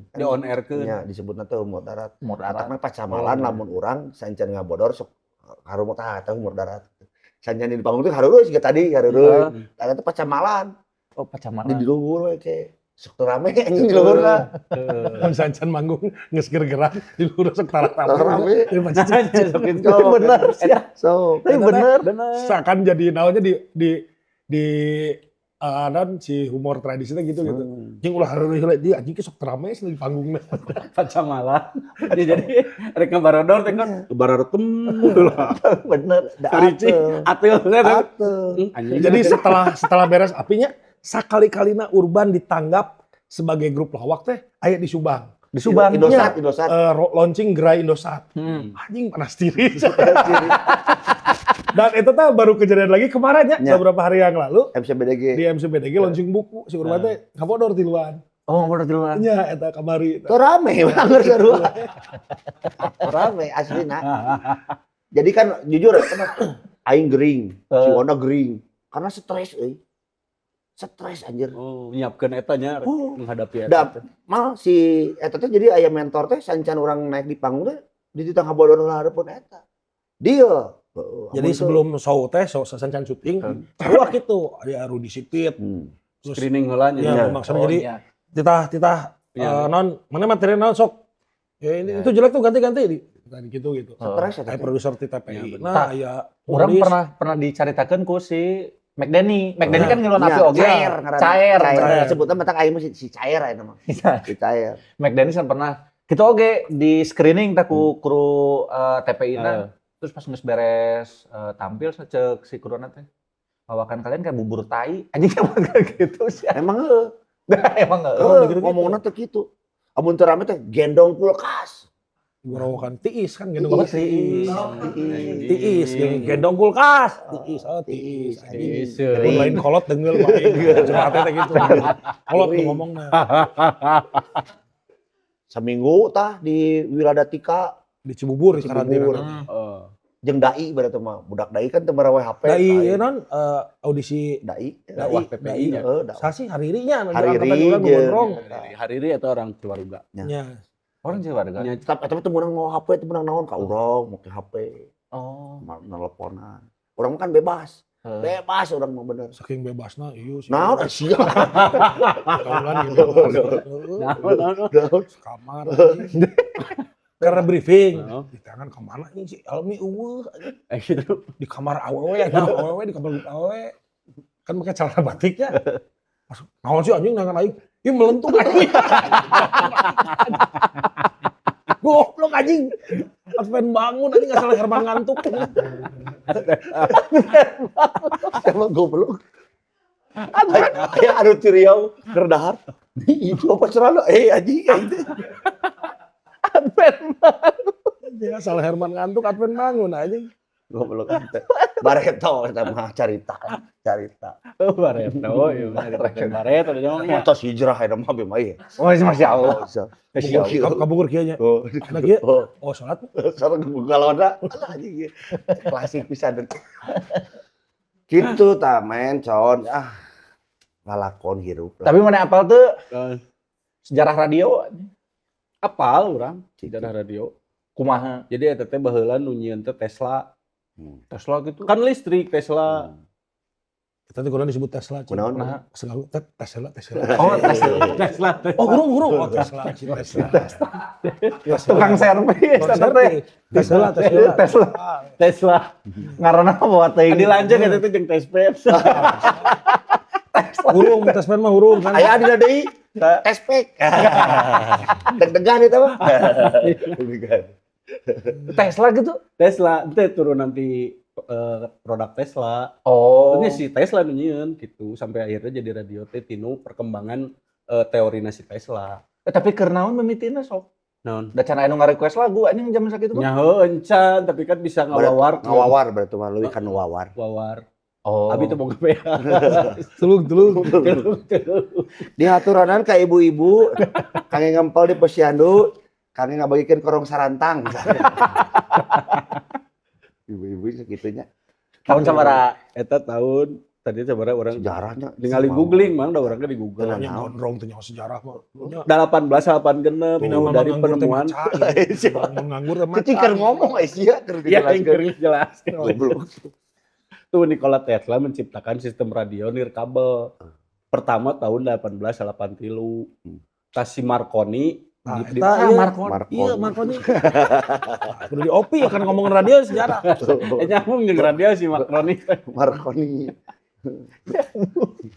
Di on air keun. Nya disebutna teh humor darat. Humor darat. Matakna pacamalan lamun urang sancan ngabodor sok harum tah eta humor darat. Sancan di panggung teh hareureui siga tadi hareureui. Tah eta pacamalan Oh, pacamalan. di luhur we ke. Sok teu rame anjing di luhurna. Mun sancan manggung geus gergerak di luhur sok tarah Tara rame. Jadi pacamalan. Sok. Bener sih. Sok. Tapi bener. Bener. Seakan jadi naonnya di non si humor tradisi teh gitu gitu. Anjing ulah heureuy heula dia anjing ge sok rame sih di panggungna. Pacamalan. Ya, jadi rek ngabarodor teh kan baroretem lah. Bener. Karici atil teh. Atuh. Anjing. Jadi setelah setelah beres apinya sakali-kalina Urban ditanggap sebagai grup lawak teh aya di Subang. Di Subang. Indosat, Indosat. Launching gerai Indosat. Anjing panas tiris. Dan itu tuh baru kejadian lagi kemarin ya, Ya. beberapa hari yang lalu MCBDG. di MCBDG launching buku si Urban teh ngabodor tiluan. Oh, ngabodor tiluan. Nya eta kamari. Tuh rame banget sarua. Rame aslina. Jadi kan jujur aing gering, si Wanda gering karena stres euy. Stres anjir. Oh, nyiapkeun eta nya Oh. menghadapi eta. Da, mal si eta teh jadi aya mentor teh sancan urang naik di panggung teh di titah ngabodor hareupeun eta. Deal. Heeh, Jadi amun teu- sebelum show teh, show sancan syuting, keluar gitu, ada Rudi Sipit, terus Screening heula nya. ya, Ya. maksudnya Oh, jadi iya. titah titah Iya. non mana materi non sok ya ini Ya. itu jelek tuh ganti-ganti di gitu gitu. Stres eta Kayak teh. produser ti TPI. Ya, bener. Nah, ya Orang nulis. pernah pernah dicaritakeun ku si McDenny. McDenny kan ngiluan Ya, api oge. Cair ngaranna. Cair. Cair. Cair. Sebutna matak aing mah si cair aya mah. Si cair. McDenny kan pernah kita oge di screening teh ku kru TPI na. Terus pas geus beres tampil cek si kruna teh. Bawakan kalian kayak bubur tai. Anjing emang kayak gitu sih. Emang heuh. Emang enggak. Heuh, gitu-gitu. ngomongna teh kitu. Amun teu rame teh gendong kulkas. Gorowokan tiis kan gendong Oh, tiis. Tiis, gendong kulkas. Tiis, oh tiis. Tiis. Mun lain kolot dengeul wae. Curhatnya teh gitu. Kolot tuh ngomongna. Saminggu tah di Wiladatika Di Cibubur di Cibubur. karantina. Oh. Jeung dai berarti mah. Budak dai kan teu marawe HP. Dai ieu non audisi Dai. Dai, PPI nya. Heeh, dakwah. Sasi haririnya nu Hariri angkatan urang jeung- gondrong. Hariri atau orang keluarga. Nya. Orang Ciwarga. Nya. Tapi eta mah teu meunang mau HP, teu meunang naon ka urang make HP, Oh. nelponan. Urang mah kan bebas. Heeh. Bebas urang mah bener. Saking bebasna ieu sih. Naon sia. Kaulan gitu. Naon, naon, naon. Kamar. Karena briefing, Heeh. di tangan kemana nih si Elmi eueuh Gitu. di kamar awewe anjing awewe di kamar awewe. Kan pakai celana batiknya. Masuk, naon sih anjing nangan aing? Ih melentung anjing. Goblok anjing. anjing. Advent bangun anjing asal Herman ngantuk. Emang goblok. Aya anu ti Riau keur dahar. Itu apa cerana? Eh anjing anjing. Advent. Ya asal Herman ngantuk Advent bangun anjing. Goblok teh. Bareto eta mah carita, carita. Oh, bareto, iya bener. Bareto ada. Tos hijrah eta mah bema ieu. Oh, Masya Allah. Masya Allah. Kabugur kieu nya. Oh, Anak kieu. oh. Oh, salat. Sareng galona. Alah anjing ieu. Klasik pisan. Gitu tah men, con. Ah. Ngalakon hirup lah. Tapi mana apal tuh sejarah radio? Apal urang sejarah radio. Kumaha? Jadi eta teh baheula nu nyieun teh Tesla. Tesla gitu. Kan listrik Tesla. Kita tuh kurang disebut Tesla. Cing. Kunaon? Nah. Selalu Tesla, Tesla. Oh, Tesla. Tesla. Oh, gurung, gurung. Oh, Tesla, Cing, Tesla. Tukang servis Tukang eta teh. servis. Tesla, Tesla. Tesla. Tesla. Ngaranna bawa teuing. Adi lanjut eta teh jeung Tespet. Hurung, Tesla mah hurung kan. Aya adina deui. Tespek. Deg-degan eta mah. Deg-degan. Tesla gitu. Tesla teh turun nanti produk Tesla. Oh. Ini si Tesla nu nyieun gitu sampai akhirnya jadi radio teh tinu perkembangan teorina si Tesla. Eh, tapi keur naon mimitina sok? Naon? Da can aya nu ngarequest lagu anjing zaman sakitu mah. Nya heuh encan tapi kan bisa ngawawar. Ngawawar berarti mah leuwih ka nu wawar. Wawar. Oh. Abi teu boga PH. Tulung, tulung. Dihaturanan ka ibu-ibu kangge ngempel di posyandu, kangge ngabagikeun korong sarantang. Ibu-ibu segitunya. Tahun sabaraha? Eta tahun tadi sabaraha urang Sejarahnya ningali googling mang da urangnya di Google. Tenang. Nya gondrong teh nyaho sejarah mah. Nya 18 genep minimal dari nganggur teh penemuan maca, gitu. Mun nganggur teh maca. Cicing keur ngomong eh sia keur Iya, yang dijelaskeun. keur jelas. Goblok. Tuh Nikola Tesla menciptakan sistem radio nirkabel. Pertama tahun 1883. Tas si Marconi Nah, di, eta Ah, ieu. Marconi. Iya, Marconi. Nah, kudu di OP ya kan ngomongin radio sejarah. Nyambung jeung radio si Marconi. Marconi.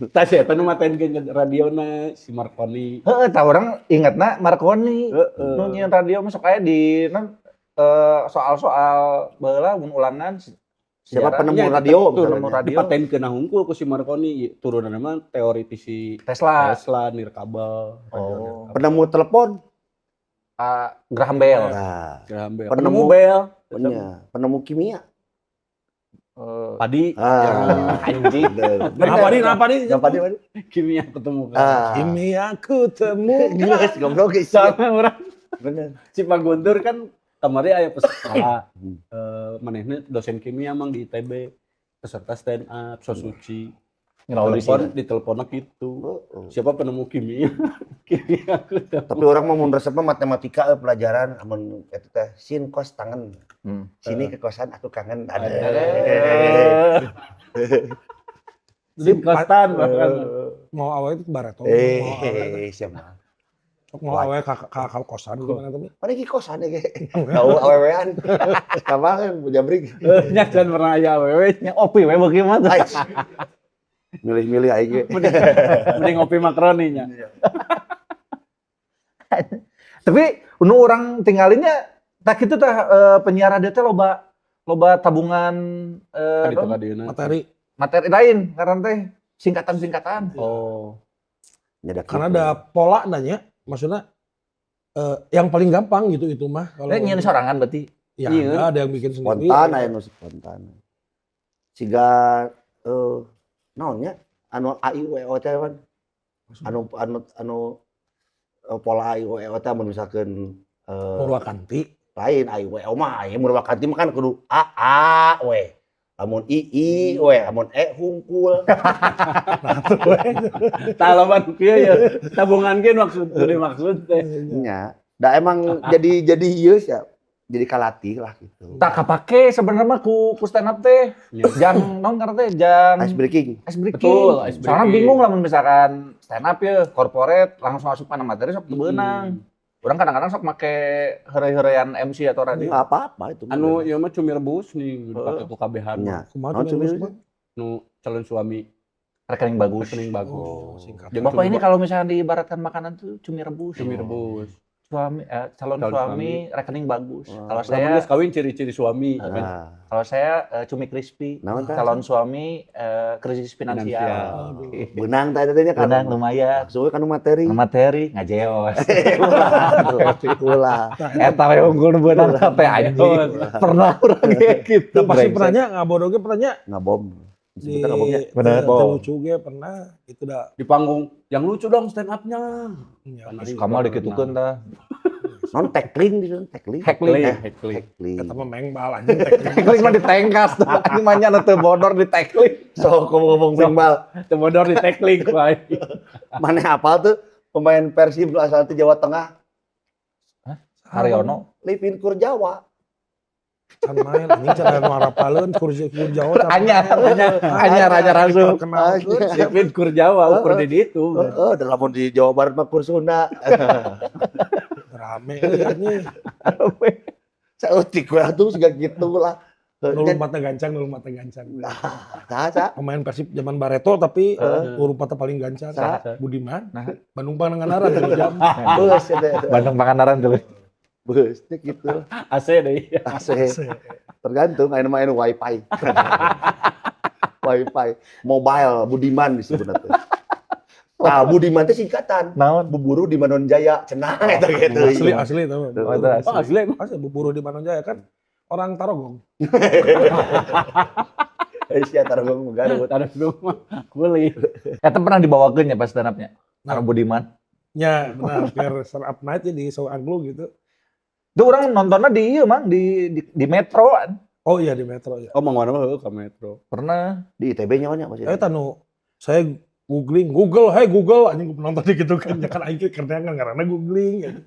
Tas eta nu matenkeun radiona si Marconi. Heeh, tah urang ingetna Marconi. Heeh. Nu nyieun radio mah sok aya di non soal-soal baheula mun ulangan Siapa sejarah. penemu Nya, radio itu penemu misalnya. radio. Dipatenkeun hungkul ku si Marconi turunanna mah teori ti si Tesla. Tesla nirkabel. Radio Oh. nirkabel. Penemu telepon. Ah, Graham Bell. Nah, Graham Bell. Penemu Penemu Bell. punya penemu kimia. Padi Ah, Anjing. Kenapa nih? Kenapa nih? Kenapa nih? Padi? kimia ketemu kan. Ah. Kimia ku temu. Geus goblok geus. Soalnya orang Bener. si Pak Guntur kan kemarin aya peserta manehna dosen kimia mang di ITB peserta stand up so suci Audisi. telepon ditelepon gitu siapa penemu kimia kimia aku tahu. Tapi orang mah mun resep mah matematika pelajaran amun eta teh sin kos tangan. Sini ke kosan aku kangen. Ada. Jadi kostan bahkan Mau awalnya itu bareto. Mau awalnya Eh, siapa? sok mau awalnya ke kosan gimana tuh? Mana ki kosan ge? Tahu awewean. Kamar jabrik. Nya can pernah aya awewe Nya opi we beuki mah tuh. Ais. Milih-milih aing ge. mending ngopi makroni nya. Tapi nu urang tinggalinnya tak kitu tah penyiar radio teh loba loba tabungan Kaditu non, kadieuna. Materi. materi lain karena teh singkatan-singkatan. Oh. Nyedak Karena gitu. ada pola nanya, maksudnya yang paling gampang gitu itu mah kalau Eh nyieun sorangan berarti. ya Iya. ada yang bikin sendiri. Spontan aya nu spontan. Siga naon nya anu A I U E O teh kan. Anu anu anu pola A I U E O teh mun misalkeun Purwakanti. lain A I U E O mah aya Murwakanti mah kan kudu A A we. Lamun I I we, lamun E hungkul. Tah lawan kieu ya tabungan ge maksud dimaksud teh. Nya. Da emang jadi ieu sih ya. Jadi kalatih lah gitu. Tak kapake sebenarnya mah ku stand up teh. Iya. Jang naon karena teh jang Ice breaking. ice breaking. Betul, ice breaking. Soalnya bingung lah mun misalkan stand up ya corporate langsung asup kana materi sok teu beunang. Urang kadang-kadang sok make heureuy-heureuyan MC atau radio. Enggak apa-apa itu. Anu ieu mah cumi rebus nih dipake ku kabehan. Nya. Kumaha Naon tuh cumi yang rebus? Nu calon suami Rekening bagus. rekening bagus. Oh, singkat. Jeung Bapak cumi ini kalau misalnya diibaratkan makanan tuh cumi rebus. cumi rebus. Suami calon Calon suami, rekening bagus. Wah. Kalau Lamun saya geus kawin ciri-ciri suami kan. Nah, kalau saya cumi crispy. Naon tah? Calon suami krisis finansial. Finansial. Aduh. Beunang tah eta teh nya kan. Beunang lumayan. Langsung we kanu materi. Materi ngajeos. Ulah. Eta we unggul nu beunang teh anjing. Pernah urang kayak gitu. Nah, pasti brengsek. pernahnya ngabodo ge pernahnya Ngabom. di Sebutnya ngabomnya. Bener. Teu lucu ge pernah itu dah. Di panggung yang lucu dong stand up-nya. Ya, Terus Kamal dikitukeun tah. Non tackling di sana tackling. Heckling. Heckling, heckling. Tackling. Eta mah mengbal anjing tackling. Tackling mah ditengkas tuh. Anjing mah nya nu teu bodor di tackling. So ngomong mengbal. Teu bodor di tackling wae. Mana hafal tuh pemain Persib nu asal ti Jawa Tengah, Haryono. Livin Kurjawa. Can main anjing can aya nu harapaleun kursi kur Jawa. Can Anyar, anyar, anyar langsung. Kenalkeun. Livin Kurjawa ukur di ditu. Heeh, da lamun di Jawa Barat mah kur Sunda. Rame euy anjing. Saeutik we atuh siga kitu lah. Nu lompatna gancang, nu lompatna gancang. Saha sa? Pemain Persib zaman Bareto tapi Heeh. nu lompatna paling gancang. Saha? Budiman. Nah. Bandung Pangandaran tilu jam. Beus eta. Bandung Pangandaran dulu. Beus teh kitu. AC deui. AC. Tergantung aya mah aya wifi. Wifi, mobile Budiman disebutna teh. Nah, Budiman teh singkatan. Naon? Buburu di Manon Jaya, cenah eta gitu. Asli asli itu. Oh, itu asli. Oh, asli emang. Asli buburu di Manonjaya kan orang Tarogong. Eh, sia Tarogong Garut. Taruh rumah kuli. Eta pernah dibawakeun ya pas stand up-nya. Nah. Karo Budiman. Ya, benar. Biar stand up night jadi so anglu gitu. Itu orang nontonnya di ieu Mang, di Metro. Oh iya di Metro ya. Oh, Mang Wana mah heueuh ka Metro. Pernah. Di ITB nya nya masih. Eh tanu saya googling, Google, hey Google, anjing gua nonton gitu kan, ya kan aing kerjaan kan karena googling gitu.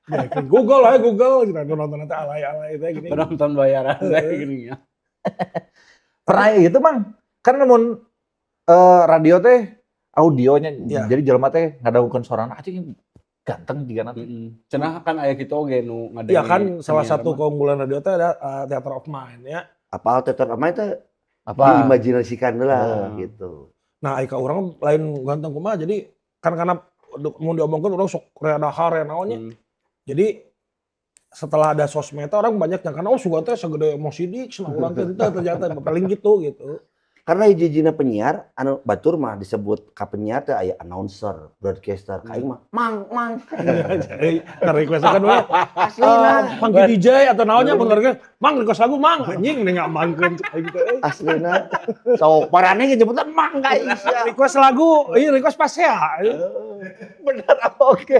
Ya, kan Google, hey Google, gitu nonton nanti alay-alay teh gini. Penonton bayaran teh gini ya. Pernah gitu Mang. Kan mun radio teh audionya Ya. jadi jelema teh ngadangukeun sorana anjing ganteng juga nanti. Heeh. Cenah kan aya kitu oge nu ngadenge. Ya kan salah penyiar satu mah. keunggulan radio teh ada theater of mind ya. Apal teater of mind teh Apa? diimajinasikan lah Hmm. gitu. Nah, aing ka urang lain ganteng kumaha jadi kan karena mau diomongkeun urang sok rea dahar rea naonnya. Jadi setelah ada sosmed orang banyak yang karena oh sugan teh segede Mo Sidik cenah urang teh teu ternyata paling gitu gitu. Karena hiji-hijina penyiar anu batur mah disebut ka penyiar teh aya announcer, broadcaster, ka aing mah mang mang. Jadi request kan we. Aslina, Panggil DJ atau naonnya bener kan. Mang request lagu mang anjing ini nggak mangkeun aing teh. Euy. Aslina. Sok parane ge nyebutna mang ka aing sia. Request lagu, iya request pas ya. Bener oke.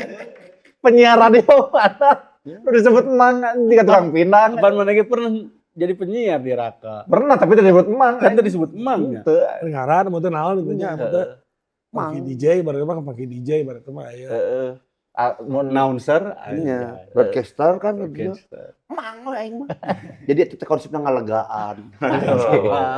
Penyiar radio mana? Udah disebut mang jika tukang pinang. Kapan mana ge pernah jadi penyiar di Raka. Pernah tapi tidak disebut mang. Kan tadi disebut emang ya. Teu. Ngaran mun teu naon gitu nya mun teu Mang. panggil DJ baru mah panggil DJ baru mah aya. Heeh. Ah, mun Announcer, Iya, broadcaster kan broadcaster. mang we aing mah. Jadi itu teh konsepna ngalegaan.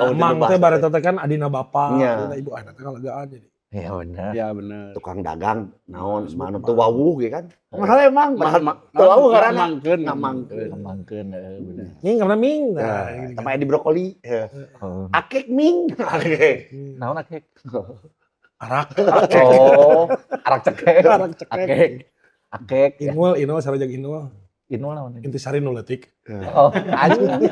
Oh, Mang teh baru teh kan adina bapak, Iya. adina ibu anak teh ngalegaan jadi. Ya bener. Ya bener. Tukang dagang naon Disebut mana mang. teu wawuh ge kan. Mahal emang, Mahal teu wawuh karena ngamangkeun, ngamangkeun. Ngamangkeun heeh bener. Ming karena ming. Nah, Nah, gini sama kan. Edi Brokoli. Oh. Akek ming. Akek. Naon akek? Arak, Oh, arak cekek. arak cekek. Akek. Akek. Inul, inul sareng inul. Inul naon ini? Intisari nu leutik. Oh, anjing.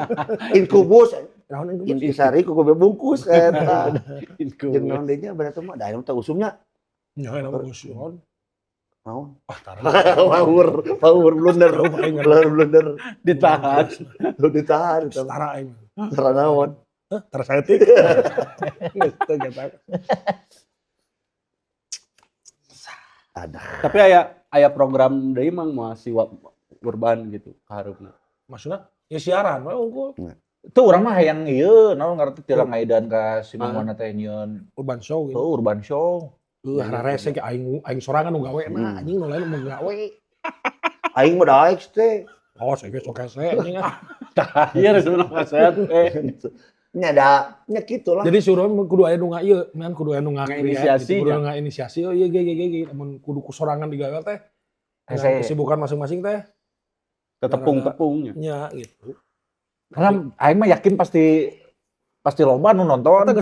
Inkubus, Naon inul? intisari kuku bungkus eta. Inkubus. Jeung naon deui nya berarti mah da teh usumnya Nya eta mah usun. naon? Ah, tara. Wawur, wawur blunder. Blunder, blunder. Ditahan. Lu ditahan eta. Tara aing. Tara naon? Hah, tara saeutik. Geus teu gata. Ada. Tapi aya aya program deui mang moal si urban gitu kaharepna. Maksudna ya siaran we unggul. Itu urang mah hayang ieu, naon ngarti teu ngaidan ka si Mang Wana teh nyieun Urban show gitu. oh, urban show. Hararese ge aing aing sorangan nu gawe nah anjing nu lain nu gawe. Aing mah daek teh. Oh, saya ge sok hese anjing ah. Iya sebenarnya sehat eh. Nya da, nya kitu lah. Jadi si urang mah kudu aya nu nga ieu, man kudu aya nu Ngainisiasi, gitu, kudu ya. nu ngainisiasi oh iya ge ge ge ge mun kudu ku sorangan digawe teh. Dengan Hese. kesibukan masing-masing teh Tetepung-tepungnya. nya gitu. Karena aing mah yakin pasti pasti loba nu nonton. Kata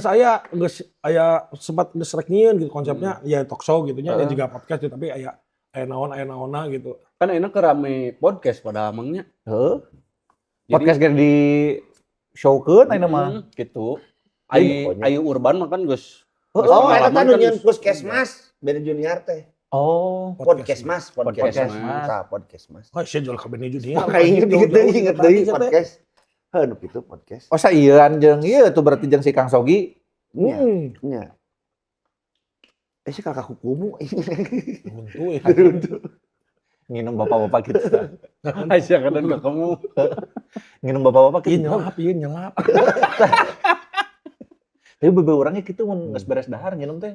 geus aya sempat geus rek nyieun gitu konsepnya ya talk show gitu nya, ya juga podcast gitu, tapi aya Aya naon, aya naonna gitu. Kan enak ke rame podcast pada amangnya. Heeh. Jadi- Podcast ge di showkeun ayeuna mah. Gitu. Ai Pokoknya. ai Urban mah kan geus Oh, eta pengalaman teh nu kan nyieun geus- puskesmas Benny Junior teh. Oh. Podcast Mas, podcast. Podcast Mas. Tah, podcast Mas. Oh, sia jual ka Benny Junior. Maka inget inget deui, inget deui podcast. Heuh, nu kitu podcast. Oh, saeuan jeung ieu tuh berarti jeung si Kang Sogi. Nya, Hmm. nya. Eh, si kakak kukumu. Buntu ya. Nginum bapak-bapak gitu. Aisyah kadang gak kamu. Nginum bapak-bapak Iya gitu. nyelap, iya nyelap. Tapi bebe orangnya gitu mun geus beres dahar nginum teh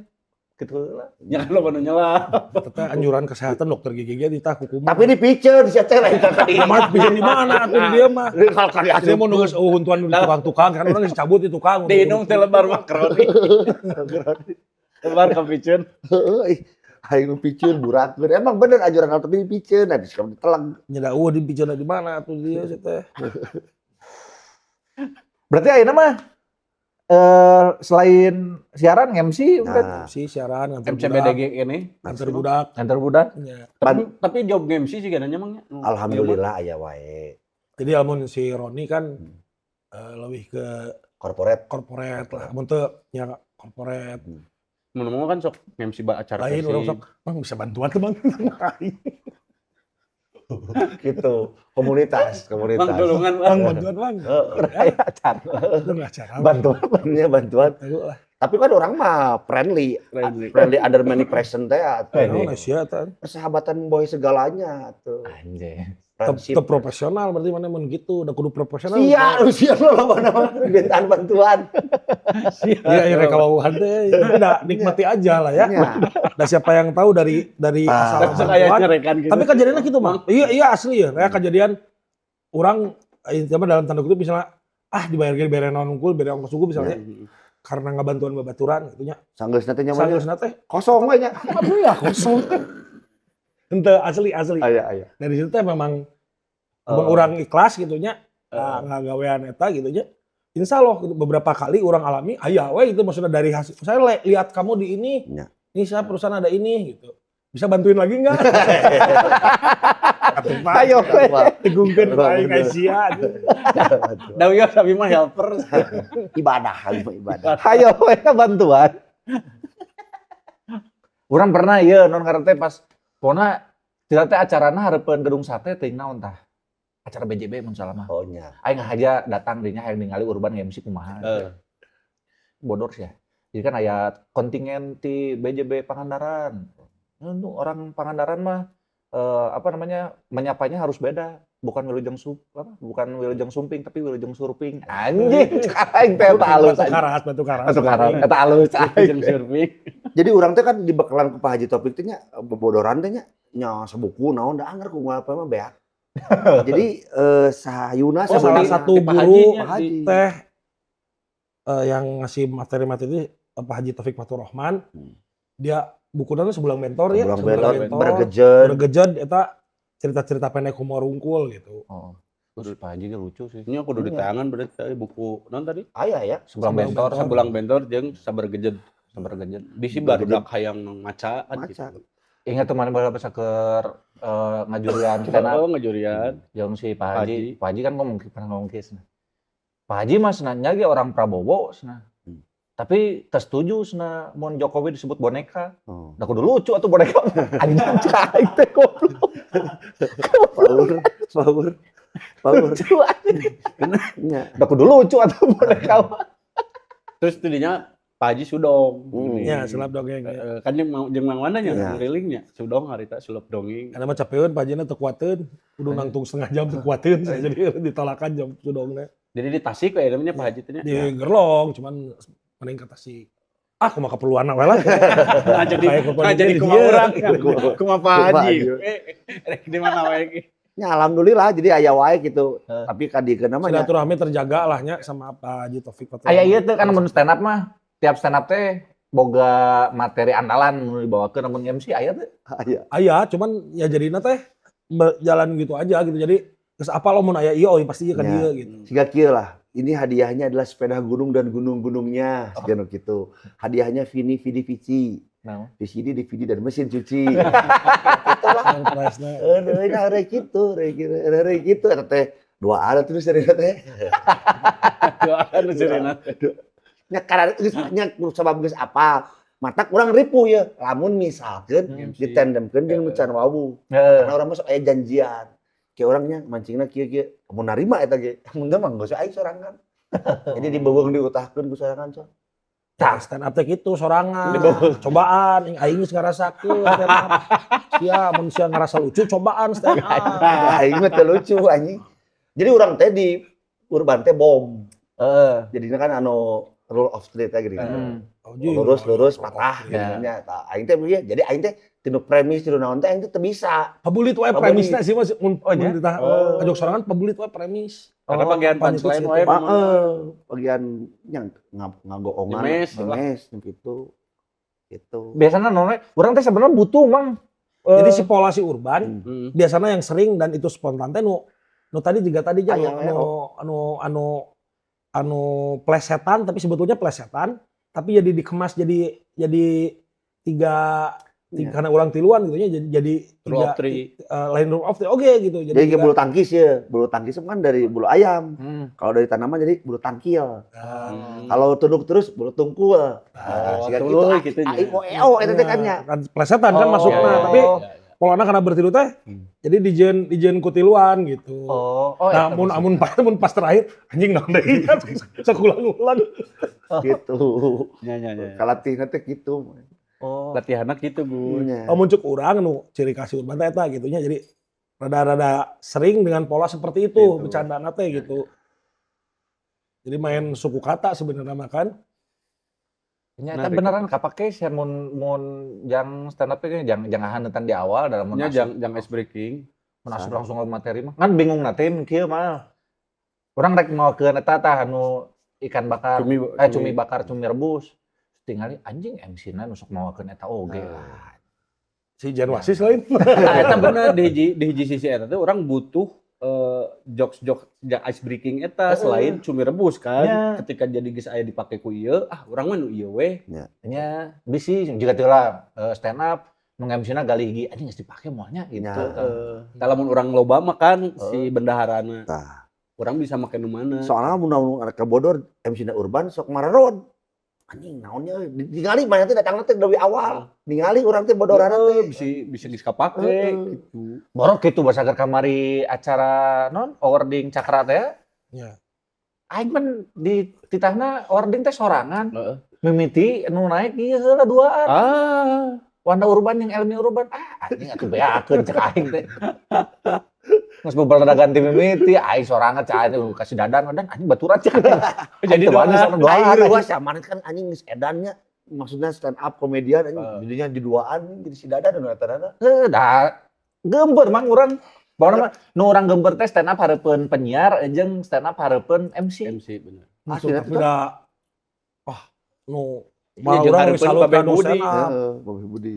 gitu lah. Ya kan lo pada nyelap. Teteh anjuran kesehatan dokter gigi ge ditah kukumu. Tapi di piceun sia teh lain tadi. Mah bisa di mana atuh di dia mah. Kalau kali Dia mau nunggu oh huntuan di tukang-tukang kan orang geus cabut di tukang. Diinum teh lebar makaroni. Lebar kepiceun. Heeh, ih. Aing piceun burakeun. Emang bener anjuran tapi piceun, nah disebut diteleg. Nyeda eueuh di piceun di mana atuh dia sih teh. Berarti ayeuna mah selain siaran MC berarti Nah, Si siaran nganter budak, MCBDG ini. nganter budak. nganter budak. Nya. Tapi job MC sih nanya emangnya. Alhamdulillah aya wae. Jadi lamun si Roni kan lebih ke Corporate. corporate lah. Mun teu nya corporate. Mun ngomong kan sok MC ba acara Lain Persib. orang sok, "Bang bisa bantuan tuh, Bang." Gitu. Komunitas, komunitas. Bang tulungan Bang bang. bantuan, Bang. Heeh. Aya acara Lu nggak acara. bantuan. Iya, bantuan. Tahu lah. Tapi kan orang mah friendly, Friendly. friendly under many present teh atuh. Naon sia teh. Persahabatan boy segalanya tuh. Anjing. Friendship. Tetep profesional berarti mana mun gitu, udah kudu profesional. Sia, lu sia lu lo mana mintaan bantuan. Iya, iya reka wawuhan teh. Udah nikmati aja lah ya. Iya. Nah, siapa yang tahu dari Ah. asal Sok aya bantuan. nyerekan gitu. Tapi kejadiannya gitu, Mang. Iya, iya asli ya. Kayak kejadian orang intinya mah dalam tanda kutip misalnya ah dibayar ge dibayar naon unggul, bayar ongkos unggul misalnya karena nggak bantuan babaturan gitu nya. Sanggeusna teh nyaman. Sanggeusna teh Kosong we nya. alhamdulillah kosong. Ente asli asli. Aya aya. Dari situ teh memang mun urang ikhlas gitu nya, ngagawean eta gitu nya. Insya Allah gitu, beberapa kali orang alami, aya we itu maksudnya dari hasil. Saya lihat kamu di ini, Ya. ini saya perusahaan ada ini gitu. Bisa bantuin lagi nggak? Atuh, Pak. Ayo we. Tegungkeun aing Asia. Da wios abi mah helper. Ibadah, abi mah ibadah. Ayo we bantuan. Urang pernah ieu non ngaran teh pas pona tidak teh acarana hareupeun gedung sate teuing naon tah. Acara BJB mun salah mah. Oh nya. Aing ngahaja datang dinya hayang ningali Urban MC kumaha. Bodor sih ya. Jadi kan aya kontingen ti BJB Pangandaran. Nu orang Pangandaran mah apa namanya menyapanya harus beda. Bukan wilujeng sup apa? Bukan wilujeng sumping tapi wilujeng surfing. Anjing, cek aing teh eta alus. Batu karas, batu karas. Batu karas eta alus aing. Jeung surfing. Jadi urang teh kan dibekalan ku Pak Haji Taufik teh nya bebodoran teh nya nya sabuku naon da anger ku apa mah beak. Jadi sahayuna Oh, salah sabeuli- satu Pak guru Haji-nya Pak Haji. teh yang ngasih materi-materi itu Pak Haji Taufik Fatur Rahman. Dia bukunya tuh Sebulang Bentor ya, Sebulang Bentor, bergejen. Bergejen eta cerita-cerita pendek humor rungkul gitu. Oh. Terus Pak Haji ge lucu sih. Ini aku udah di tangan berarti tadi buku non tadi Aya ya. Sebelah Sebelah bentor, Bentor. Sabulang Bentor jeung Sabar Gejet. Sabar Gejet. Bisi barudak hayang maca kan Maca. gitu. Ingat tuh mana baheula pas keur ngajurian stand up Oh, ngajurian. jeung si Pak Pak Haji. Haji. Pak Haji kan ngomong pernah ngomong kieu cenah. Pak Haji mah cenah nya ge orang Prabowo cenah. Tapi teu setuju cenah mun Jokowi disebut boneka. Oh. Da kudu lucu atuh boneka. Anjing cek aing teh goblok. Power, power, power. Lucu anjing. Nya. Da kudu lucu atuh boneka mah. Terus tidinya Pak Haji Sudong. Ya, sulap dongeng. Ya. Kan jeung mau jeung mang mana nya Ya. relingnya Sudong harita sulap dongeng. Karena mah capeun Pak Hajina teu kuateun, kudu nangtung setengah jam teu kuateun, jadi ditolakan jam sudongna. Jadi di Tasik we namanya Pak Haji teh nya. Di Gerlong, cuman mending ke Tasik. Ah, kumaha keperluan we lah. Nah, jadi Kayak keperluan nah, jadi di kumaha dieu. urang, kumaha Pak Kumaha Haji. Haji. Rek di mana wae ge. Ya alhamdulillah jadi aya wae gitu. Heeh. Tapi kadikeun namanya Silaturahmi terjaga lah nya sama Pak Haji Taufik Fatur. Aya ieu teh kan mun stand up mah tiap stand up teh boga materi andalan mun dibawakeun mun MC aya teh. Aya. Aya, cuman ya jadina teh berjalan gitu aja gitu. Jadi terus apa lo mun aya ieu oh pasti ieu ka Ya. dieu gitu. Siga kieu lah. Ini hadiahnya adalah sepeda gunung dan gunung-gunungnya, siga nu kitu. Hadiahnya Vini Vidi Vici. Naon? VCD, DVD dan mesin cuci. Itu lah. Surprise-na. Heureuy na heureuy kitu, heureuy kitu, heureuy kitu eta teh. Dua ada terus dari teh. Doaan cerina. Nya karena geus nya sabab geus apa? Mata kurang ripuh ya. Lamun misalkeun ditandemkeun jeung nu can wawuh. Karena urang mah sok aya janjian. Kieu orangnya mancingna kieu kieu. Mun narima eta ge. Mun teu mah geus aing sorangan. Jadi dibeuweung diutahkeun ku sorangan sok. Tah stand up teh kitu sorangan. Cobaan aing aing geus ngarasakeun stand up. Sia mun sia ngarasa lucu, cobaan stand up. Aing mah teu lucu anjing. Jadi urang teh di Urban teh bom. Jadinya kan anu rule of three teh gini. Oh, jeung. Lurus lurus patah gitu Ya. kan ya. Tah, aing teh begitu. Jadi aing teh tinu premis tinu naon teh aing teh teu bisa. Pabulit wae Pabulit. Premisna sih mas mun Oh, mun nya? ditah ngajok sorangan pabulit wae premis. Karena bagian punchline wae memang. Heeh, bagian yang ngagoongan, Nyemes lah. nyemes gitu. Gitu. Biasanya nonton, urang teh sebenarnya butuh, Mang. Jadi si pola si Urban biasanya yang sering dan itu spontan teh nu nu tadi juga tadi anu Ayang, anu anu anu anu plesetan, tapi sebetulnya plesetan tapi jadi dikemas jadi tiga, tiga karena urang tiluan gitu nya, jadi Rule tiga of three. Lain rule of three oke gitu jadi, Jadi kayak bulu tangkis ya, bulu tangkis itu kan dari bulu ayam. Kalau dari tanaman jadi bulu tangkil. Nah, Kalau tunduk terus bulu tungkul. Nah, Oh, siga tuluy gitu. gitu nya. A, I, O, E, O eta teh kan nya. Kan plesetan kan Oh, masukna, tapi polana karena bertilu teh jadi dijieun ku tiluan gitu. Oh, Nah, eta mun maksudna. amun pas terakhir anjing naon deui sakulang-ulang. Gitu. Ya, ya, ya. Kalatihna teh gitu. Oh. Latihanna gitu, Gus. Nya. Oh, muncul urang nu ciri khas Urban teh eta gitu nya, jadi rada-rada sering dengan pola seperti itu Gitu. bercandana teh gitu. Jadi main suku kata sebenarnya mah kan. Nya eta Menarik. beneran kapake sih mun mun jang stand up ge jang jangan haneutan di awal dalam mun Nya asup, jang jang ice breaking. Mun asup langsung ke materi mah. Kan bingung na teh kieu mah. Urang rek mawakeun eta tah anu ikan bakar, Cumi eh cumi bakar, cumi rebus. Tingali anjing MC-na nu sok mawakeun eta oge. Ah. Si Jan Wasis lain. Nah, eta bener di hiji sisi eta teh urang butuh jokes-jokes ice breaking eta selain cumi rebus kan. Ketika jadi geus aya dipake ku ieu, ah urang mah nu ieu we. Nya bisi juga teu lah stand up nu MC-na gali hiji anjing geus dipake moal nya gitu. Nya. Heeh. Kalau mun urang loba mah kan si bendaharana. Tah. Urang bisa make nu mana. Soalnya mun naon arek ka Bodor MC na Urban sok mararon. Anjing naonnya euy, ningali mana teh datangna teh dari awal. Ningali urang teh bodoranna teh. Bisa bisa geus kapake gitu. Borok gitu bahasa keur kamari acara non awarding Cakra teh. Ya. Aing mah di titahna awarding teh sorangan. Heeh. Mimiti nu naik ieu heula duaan. Ah. Wanda Urban yang Elmi Urban. Ah anjing atuh beakeun cek aing teh. Geus beberapa ganti mimiti aing sorangan cek aing kasih dadan dadan anjing baturan cek aing. Jadi Aing teu wani doa. sorangan doaan Aing anjing. luas ya, mana kan anjing geus edannya. Maksudnya stand up komedian anjing jadinya di duaan jadi si dadan nu eta. Heuh da gember mang urang. Pokona mah nu urang gember teh stand up hareupeun penyiar jeung stand up hareupeun MC. MC bener. Masuk Asli, tapi da ah nu Iya, malah jeung urang leuwih hareupeun salut Babeh ka nu Budi. stand up. Heeh, Babeh Budi.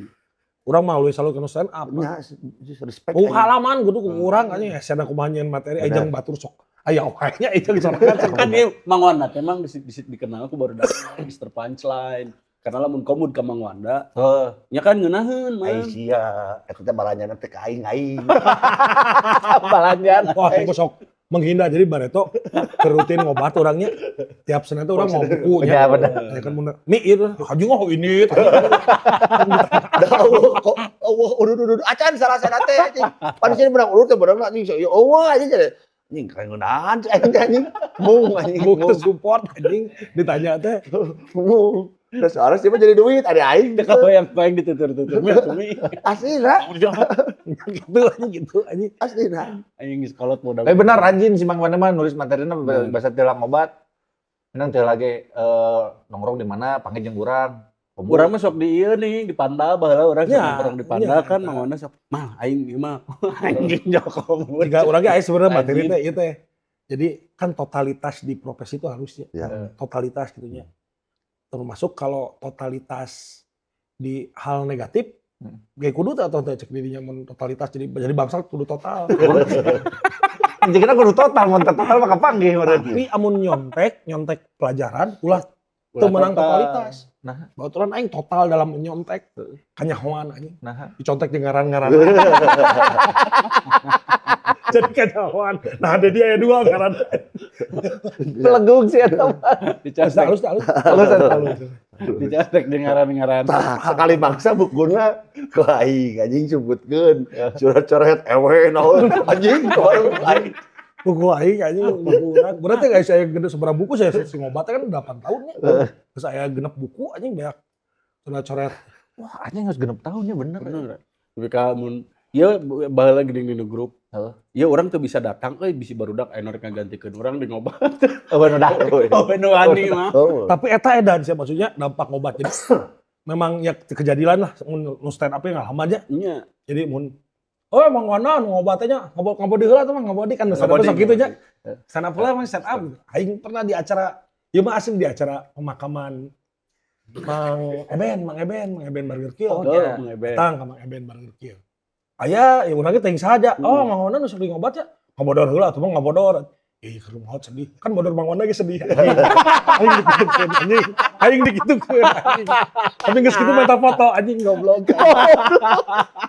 Urang mah leuwih salut ka nu stand up. Nya respect. Ku anjing. halaman kudu ku urang anjing hesena kumaha nyieun materi Bener. jeung batur sok aya wae nya jeung sorangan sok. Kan dia Mang Wanda teh emang dikenal ku baru datang Mr. Punchline. Karena lamun komud ka Mang Wanda, nya kan ngeunaheun Ai mah. sia, eta teh balanjana teh ka aing aing. Balanjaan. Wah, aku sok menghindar jadi bareto rutin ngobat orangnya tiap Senin tuh orang mau buku. Ya, bener. Ya kan mun mi ieu haji ngoh ini. Dah Allah kok Allah udah udah udah acan salah salah teh anjing. Pan sini menang urut teh beunang anjing ya Allah anjing jadi anjing kayak ngeunahan cek aing teh anjing. Mung anjing Mung mung. support anjing ditanya teh. Mung. Terus soalnya sih mah jadi duit ada aing Teu kabayang bayang ditutur-tutur mah cumi. Asli lah, Gitu anjing gitu anjing. asli lah. Aing geus kolot modal. Tapi benar rajin si Mang Wanda mah nulis materina bahasa tilang obat. Menang teu lagi nongkrong di mana panggil jeung urang. Urang mah sok di ieu nih di Panda baheula urang sok Ya, nongkrong di Panda ya, kan eta. Mang Wanda sok mah aing ieu mah anjing joko. Jika urang ge aya sebenarnya materi Anjing. teh ieu teh. Jadi kan totalitas di profesi itu harusnya Ya. totalitas gitunya. Termasuk kalau totalitas di hal negatif, gak kudu teh atau teh cek dirinya mun totalitas jadi bangsa kudu total. Jika kudu total, mun teu total mah kapanggih meureun. Tapi amun nyontek, nyontek pelajaran ulah Teu menang totalitas. Nah. Baturan aing total dalam menyontek. Kanyahoan anjing. Nah. Dicontek jeung ngaran-ngaran. Jadi kanyahoan. Nah, ada dia aya dua ngaran. Pelegung sih eta mah. Dicontek, Halus, halus, Halus, halus. Dicontek jeung ngaran-ngaran. Tah, sekali maksa bukuna ku aing anjing sebutkeun surat coret ewe naon anjing baru aing. Buku aing anjing buku urang. Berarti kayak saya gede seberapa buku saya si ngobatnya kan 8 tahun ya. Terus saya genep buku anjing banyak surat coret. Wah, anjing harus 6 tahun ya, bener. Bener. Tapi kalau ya baheula geuning di grup. Heeh. Ya urang tuh bisa datang euy, bisi barudak aya nu rek ngagantikeun urang di ngobat. Oh, bener dah. Oh, nu wani mah. Oh. Tapi eta edan sih, maksudnya dampak ngobat. Jadi memang ya kejadian lah mun nu stand up ngalaman aja. Nya. Jadi mun oh emang wana nu ngobatnya ngobot ngobot di heula tuh mah ngobot di kan stand up Ngobot sok di. gitu nya. Stand up lah mah stand up. Aing pernah di acara ieu mah asli, di acara pemakaman Mang Eben, Mang Eben, Mang Eben Burger Kill. Oh, Oh, iya. Mang Eben. Datang ke Mang Eben Burger Kill. Aya, ya urang ge teuing saja. Oh, Mang Wana nu sok ngobat ya. Ngabodor heula atuh mah ngabodor. Ih, keur maot sedih. Kan bodor Mang Wana ge sedih. Anjing. Aing dikitukeun anjing. Aing dikitukeun anjing. Tapi geus kitu minta foto anjing, goblok.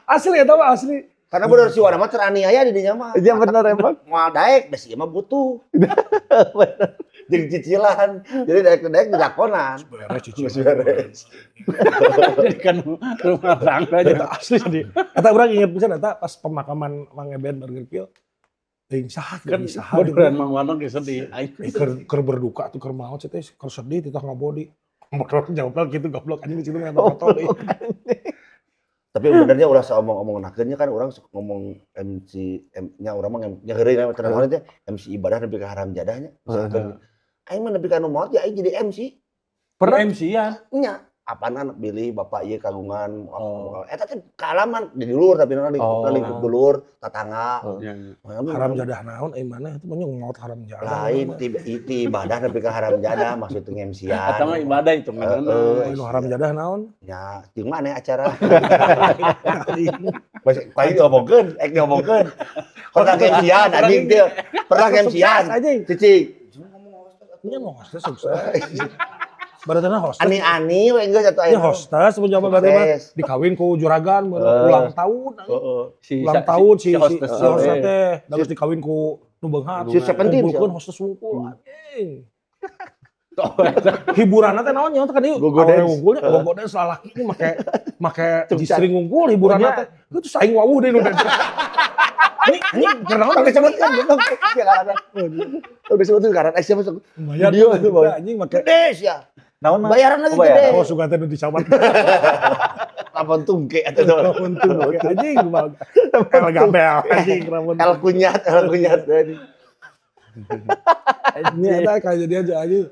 Asli eta mah asli. Karena bener si Wana mah teraniaya di dinya mah. Iya bener emang. Moal daek, da si mah butuh. Jadi cicilan. Jadi daek-daek dilakonan. Beres cicilan. Geus beres. Jadi kan rumah tangga aja. Eta asli jadi. Eta urang inget pisan eta pas pemakaman Mang Eben Burger Kill. Teuing saha Kan kan saha bodoran Mang Wano ge sedih. Aing Eh, keur berduka tuh, keur maot sih teh, keur sedih titah ngabodi. Ngobrol jawabnya gitu goblok anjing, di situ minta foto deui. Tapi benernya ulah saomong-omong nakeunnya kan orang sok ngomong MC M, nya urang mah nya heureuy na tenang teh MC ibadah nepi ka haram jadahnya. Misalkan aing mah nepi ka nu maot ya aing jadi MC. Pernah MC-an. Nya apaan anak bilih bapak ieu kagungan. Oh. Eta teh kaalaman di dulur tapi na lingkup Oh. lingkup dulur tetangga. Oh. Ya, ya. Haram jadah naon euy maneh itu mah maot haram jadah. Lain ti ibadah nepi ka haram jadah maksudnya MC-an. Atau mah ibadah itu ngaranna. Heeh. Nu haram jadah naon? Ya, jeung mana acara? Masih paling diomongkeun, ek diomongkeun. Pernah MC-an anjing teh. Pernah MC-an. Sukses anjing. Cici. Nya nu hostess sukses. Berarti hostess. Ani-ani we geus atuh Nya aya. hostess mun jawab berarti mah Sukses. dikawin ku juragan meureun Eh. ulang tahun anjing. Heeh. Si Ulang tahun si si hostess. si hostess teh da geus dikawin ku nu beunghar. Si Seventeen. Kumpulkeun hostess wungkul anjing. Hiburan teh naon nya teh kan ieu Gogo awewe dance. wungkulnya gogo dance lalaki ini make make G-string wungkul hiburan Oh, nya. teh. Itu saing wawuh deui nu dance. Ini ini keur naon? Tong disebutkeun goblok. Ya karena. Tong disebutkeun karena eh siapa sok. Lumayan Video itu, Bang. anjing make Gede sia. Naon mah? Bayaran lagi Oh, bayaran. gede. oh suka teh nu dicawat. Lamun tungke atuh. Untung make anjing kumaha. El gabel anjing ramun. El kunyat, el kunyat. Ini eta kejadian aja anjing.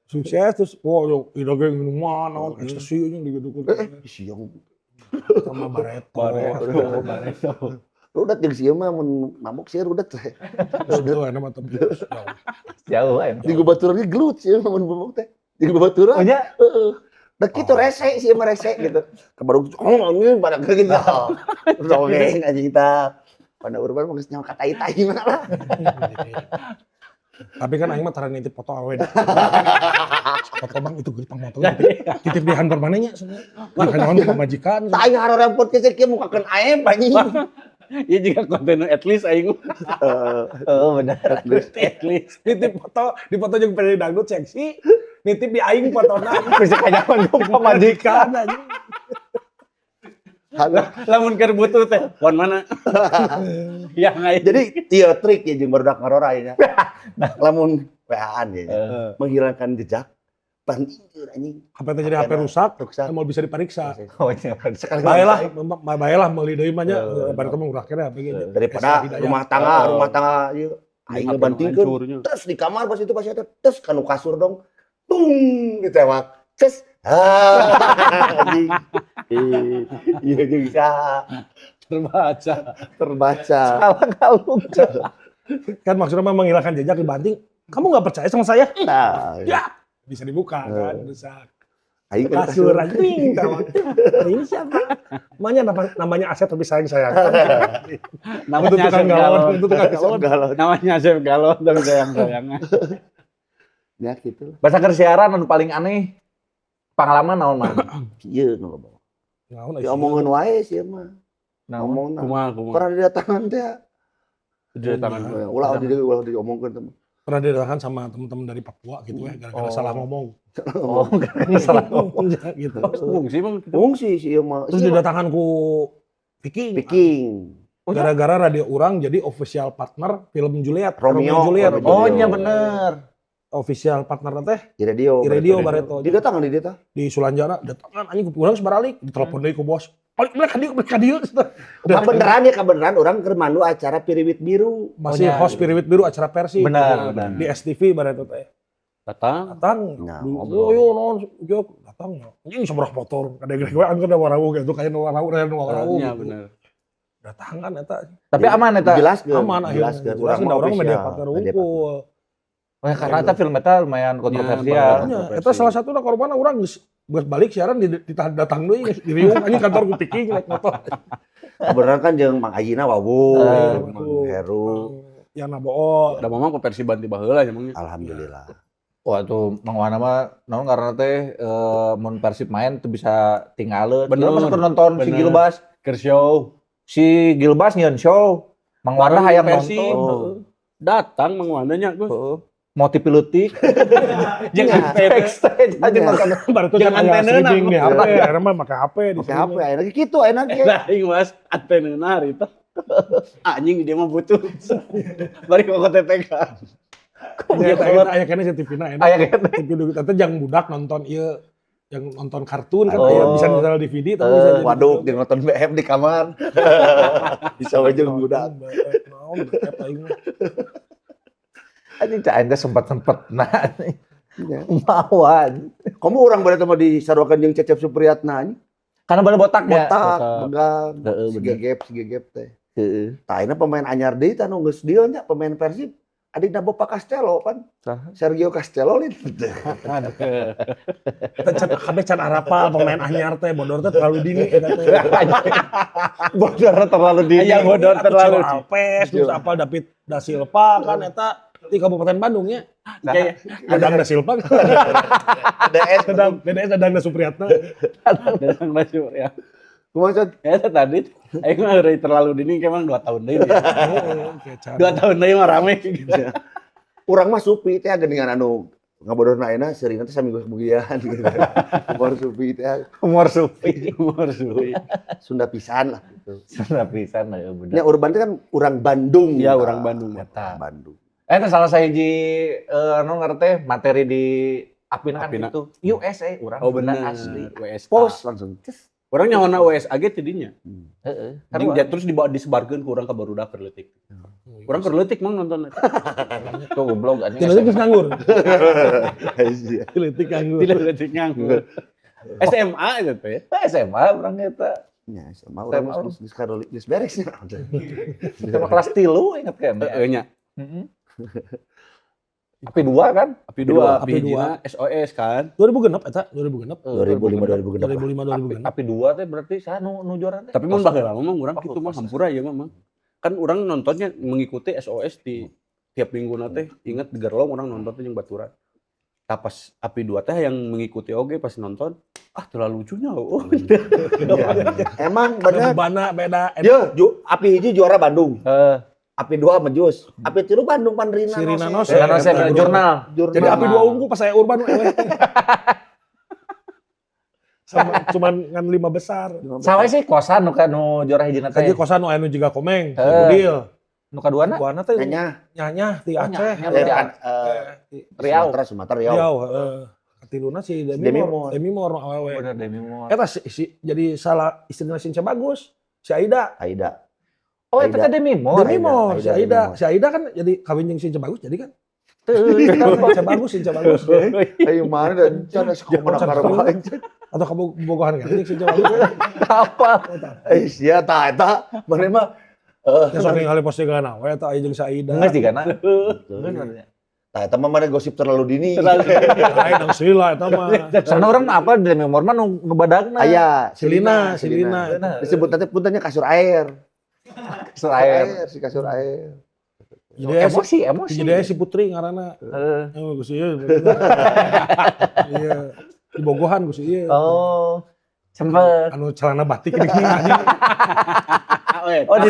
Sukses terus wah yo ida ge minuman naon ekstasi anjing digedukeun Siang. sama bareto. Bareto, bareto. Rudet jeung sieu mah mun mabuk sieun rudet teh. Terus itu enak mah tapi jauh. Jauh emang. Di baturan ge gelut sieun mah mun mabuk teh. Di baturan. Oh nya Heeh. Da kitu rese sih mah rese gitu. Kebaru oh anjing pada gitu. Dongeng anjing kita. Pada urban mah geus nyawa ka tai-tai mah lah. Tapi kan aing mah tara nitip foto awe. Foto bang itu gede pang motor. Titip di handphone mana nya sebenarnya. Makanya ku pamajikan. Tah aing haroream podcast kieu mukakeun aep anjing. Iya juga konten at least aing Heeh. Oh bener. at least. Nitip foto, di foto jeung penyanyi dangdut seksi. Nitip di aing fotona. Bisa kanyawan ku pamajikan. Anjing. Lamun keur butuh teh, pon mana? Yang aing. Jadi ieu trik ya jeung barudak ngarora ya. Lamun WA-an ya. Menghilangkan jejak penting anjing. HP teh jadi HP rusak, Rusak. mau bisa diperiksa. Oh nya. Sekali Baiklah, baiklah meuli deui mah nya. Eh, Bari mah urang kene HP ge. Daripada rumah tangga ieu aing ngebantingkeun Hancurnya. tes di kamar pas itu pasti ada tes kanu kasur dong tung ditewak tes ah anjing iya juga Terbaca. terbaca. Salah kalung. Kan maksudnya mah menghilangkan jejak dibanting. Kamu nggak percaya sama saya? Nah, Ya, bisa dibuka kan, rusak. aing kan Kasur anjing. Ini siapa? Namanya namanya Asep tapi sayang sayang. Itu Namanya tukang Asep galon, Galon. itu tukang galon. galon. Namanya Asep Galon tapi sayang-sayangan. Ya gitu. Bahasa keur siaran anu paling aneh pengalaman naon mah? Ieu nu loba. Naon Ya omongan wae sih mah. Naon? Ngomongna. Kumaha kumaha. Pernah didatangan teh. Didatangan. Ulah di ulah diomongkeun teman. Pernah didatangkan sama teman-teman dari Papua gitu ya, gara-gara Oh. salah ngomong. Oh, gara-gara salah ngomong. Gitu. Fungsi mah. Fungsi sih ieu mah. Terus didatangkan ku Viking. Viking. Gara-gara radio orang jadi official partner film Juliet. Romeo. Juliet. Romeo. Oh, iya bener. Official partner teh Di radio. di radio bareto. Didatangan di dia tah. Di Sulanjana datangan anjing ku urang sebaralik ditelepon deui ku bos. Balik balik ka dieu, balik ka dieu. Kabeneran ya kabeneran urang keur mandu acara Piriwit Biru. Masih Oh, nya. host Piriwit Biru acara Persib. Benar, benar. Di STV bareto teh. Datang. Datang. Nah, Oh, ngobrol. yo naon yo datang. Anjing sabaraha motor. Kadang gue angker da warawuh gitu kayak nu warawuh, nu warawuh. Iya gitu. bener. Datangan eta. Tapi aman eta. Dijelaskeun. Aman akhirnya. Dijelaskeun. Jelasin da urang media partner Media unggul. Wah, karena eta film eta lumayan kontroversial. Ya, eta salah satu korban urang geus geus balik siaran di, di datang deui geus diriung anjing kantor ku Viking naik motor. Kabeneran kan jeung Mang Ajina wawuh, Mang Heru. Ya nabool. Da mamang ke Persib banti baheula nya emangnya. Alhamdulillah. Wah tuh Mang Wana mah naon karena teh mun Persib main tuh bisa tinggalin. Bener. Pas keur nonton si Bener. Gilbas, Keur show. Si Gilbas nyieun show. Mang Wana Bareng hayang Persib. nonton. Datang Mang Wana nya Gus. Heeh. Mau tipi leutik. Jangan backstage aja Iya. nonton. Baru itu kan Jangan aya antenna. streaming di HP, akhirnya mah make HP di Pakai HP ayeuna ge kitu ayeuna ge. Lah aing mas antena hari tah. Anjing dia mah butuh. Bari kok TTK. Ya, aya aya kene si TV-na enak. Aya kene. TV duit eta jang budak nonton ieu yang nonton kartun kan Oh. aya bisa nyetel DVD tapi bisa jadi Waduh, jeung nonton BF di kamar. Bisa we jeung budak. Naon BF aing mah. Anjing cak aing teh sempet-sempetna. Iya. Mawan. Kamu urang berarti mah disaruakeun jeung Cecep Supriyatna anjing. Karena bala botaknya. Botak, Botak. begang, Heeh, si bener. gegep, si gegep teh. Heeh. Tah ayeuna pemain anyar deui tah nu geus deal nya pemain Persib. Adikna Bapak Castello pan. Saha? Sergio Castello lin. Eta can kabeh can arapal pemain anyar teh bodor teh terlalu dini eta teh. Bodor terlalu dini. Aya bodor terlalu. Ciro Alves, terus apal David da Silva kan eta di Kabupaten Bandung nya. Kayak Dadang da Silva. DS Dadang DDS Dadang da Supriyatna. datang masuk ya. Kumaha Con? Ya tadi aing mah udah terlalu dini kayak emang 2 tahun deui. Heeh, kayak can. 2 tahun deui mah rame gitu. Urang mah supi teh geuningan anu ngabodorna ayeuna seurina teh saminggu kemudian gitu. Umur supi teh Umur supi. Umur supi. Sunda pisan lah gitu. Sunda pisan lah ya bener. Nya urban teh kan urang Bandung. Iya, urang Bandung. Eta. Bandung. Eta salah sahiji nu ngaran teh materi di Apina kan Apina. gitu. USA urang Oh Sunda bener. asli. WSA. Pos langsung. Ces. Urang nyawana WSA ge ti dinya. Heeh. Jeung terus dibawa disebarkeun ku urang ka barudak keur leutik. Urang keur leutik mang nonton eta. Tuh goblok anjing. Tidak geus nganggur. Iya. Leutik nganggur. Tidak leutik nganggur. SMA itu teh. SMA urang eta. Ya, sama urang SMA geus geus karoli geus beres nya. Sama kelas 3 inget kan ya. Heeh nya. Heeh. Api 2 kan? Api 2, Api api dua. 2 SOS kan. 2006 eta, 2006. 2005 2006. 2005 2006. Api 2 teh berarti saha nu nu juara teh? Tapi mun baheula mah urang Oh, kitu mah kos. hampura ieu mah Mang. Kan urang nontonnya mengikuti SOS di tiap minggu teh inget di Gerlong urang nonton teh jeung baturan. Tah pas api 2 teh yang mengikuti oge pas nonton, ah terlalu lucunya oh. Emang bener. Bana beda. Yo, api hiji juara Bandung. Heeh. Api 2 Mejus. Api 3 Bandung pan Rina. Si Rina Nose. Rina Nose, jurnal. Jurnal. Jadi api 2 unggul pas saya urban we. Sama cuman ngan 5 besar. Sawe sih kosan nu ka nu juara hijina teh. Kaji kosan nu aya nu jiga Komeng, Heeh. Budil. Nu kaduana? Duana teh Nyanya. nyanyah di Oh, Aceh. nyanyah. Eh, Di kan, eh, Di Riau. Sumatera, Sumatera Riau. Riau, heeh. Katiluna si Demi Demi Moore, Moore. Demi Moore nu awewe. Bener Demi Moore. Eta si, jadi salah istrina Sinca Bagus, si Aida. Aida. Oh, eta teh Demi Moore. Demi Moore, si Aida, Aida. Demi Moore. Si Aida kan jadi kawin jeung Sinca Bagus jadi kan. Teu, Sinca Bagus, Sinca Bagus. Ayo mana dan can sekolah mana Atau kamu bogohan kan jeung Sinca Bagus. Apa? Eh sia tah eta mana mah Ya sok ningali postingan we eta aya jeung si Aida. Geus digana. Tah eta mah mana gosip terlalu dini. Terlalu Lain dong Sila eta mah. Soalnya orang apa Demi Moore mah nu nu badagna. Aya, Silina, Silina. Disebut nanti puntennya kasur air. Kasur air. Si kasur air. Jadi Emosi, emosi. Jadi si Putri ngaranna. Heeh. Oh, Gus ieu. Iya. Di Bogohan Gus ieu. Oh. Sempet. Anu celana batik gini anjing. Oh, di.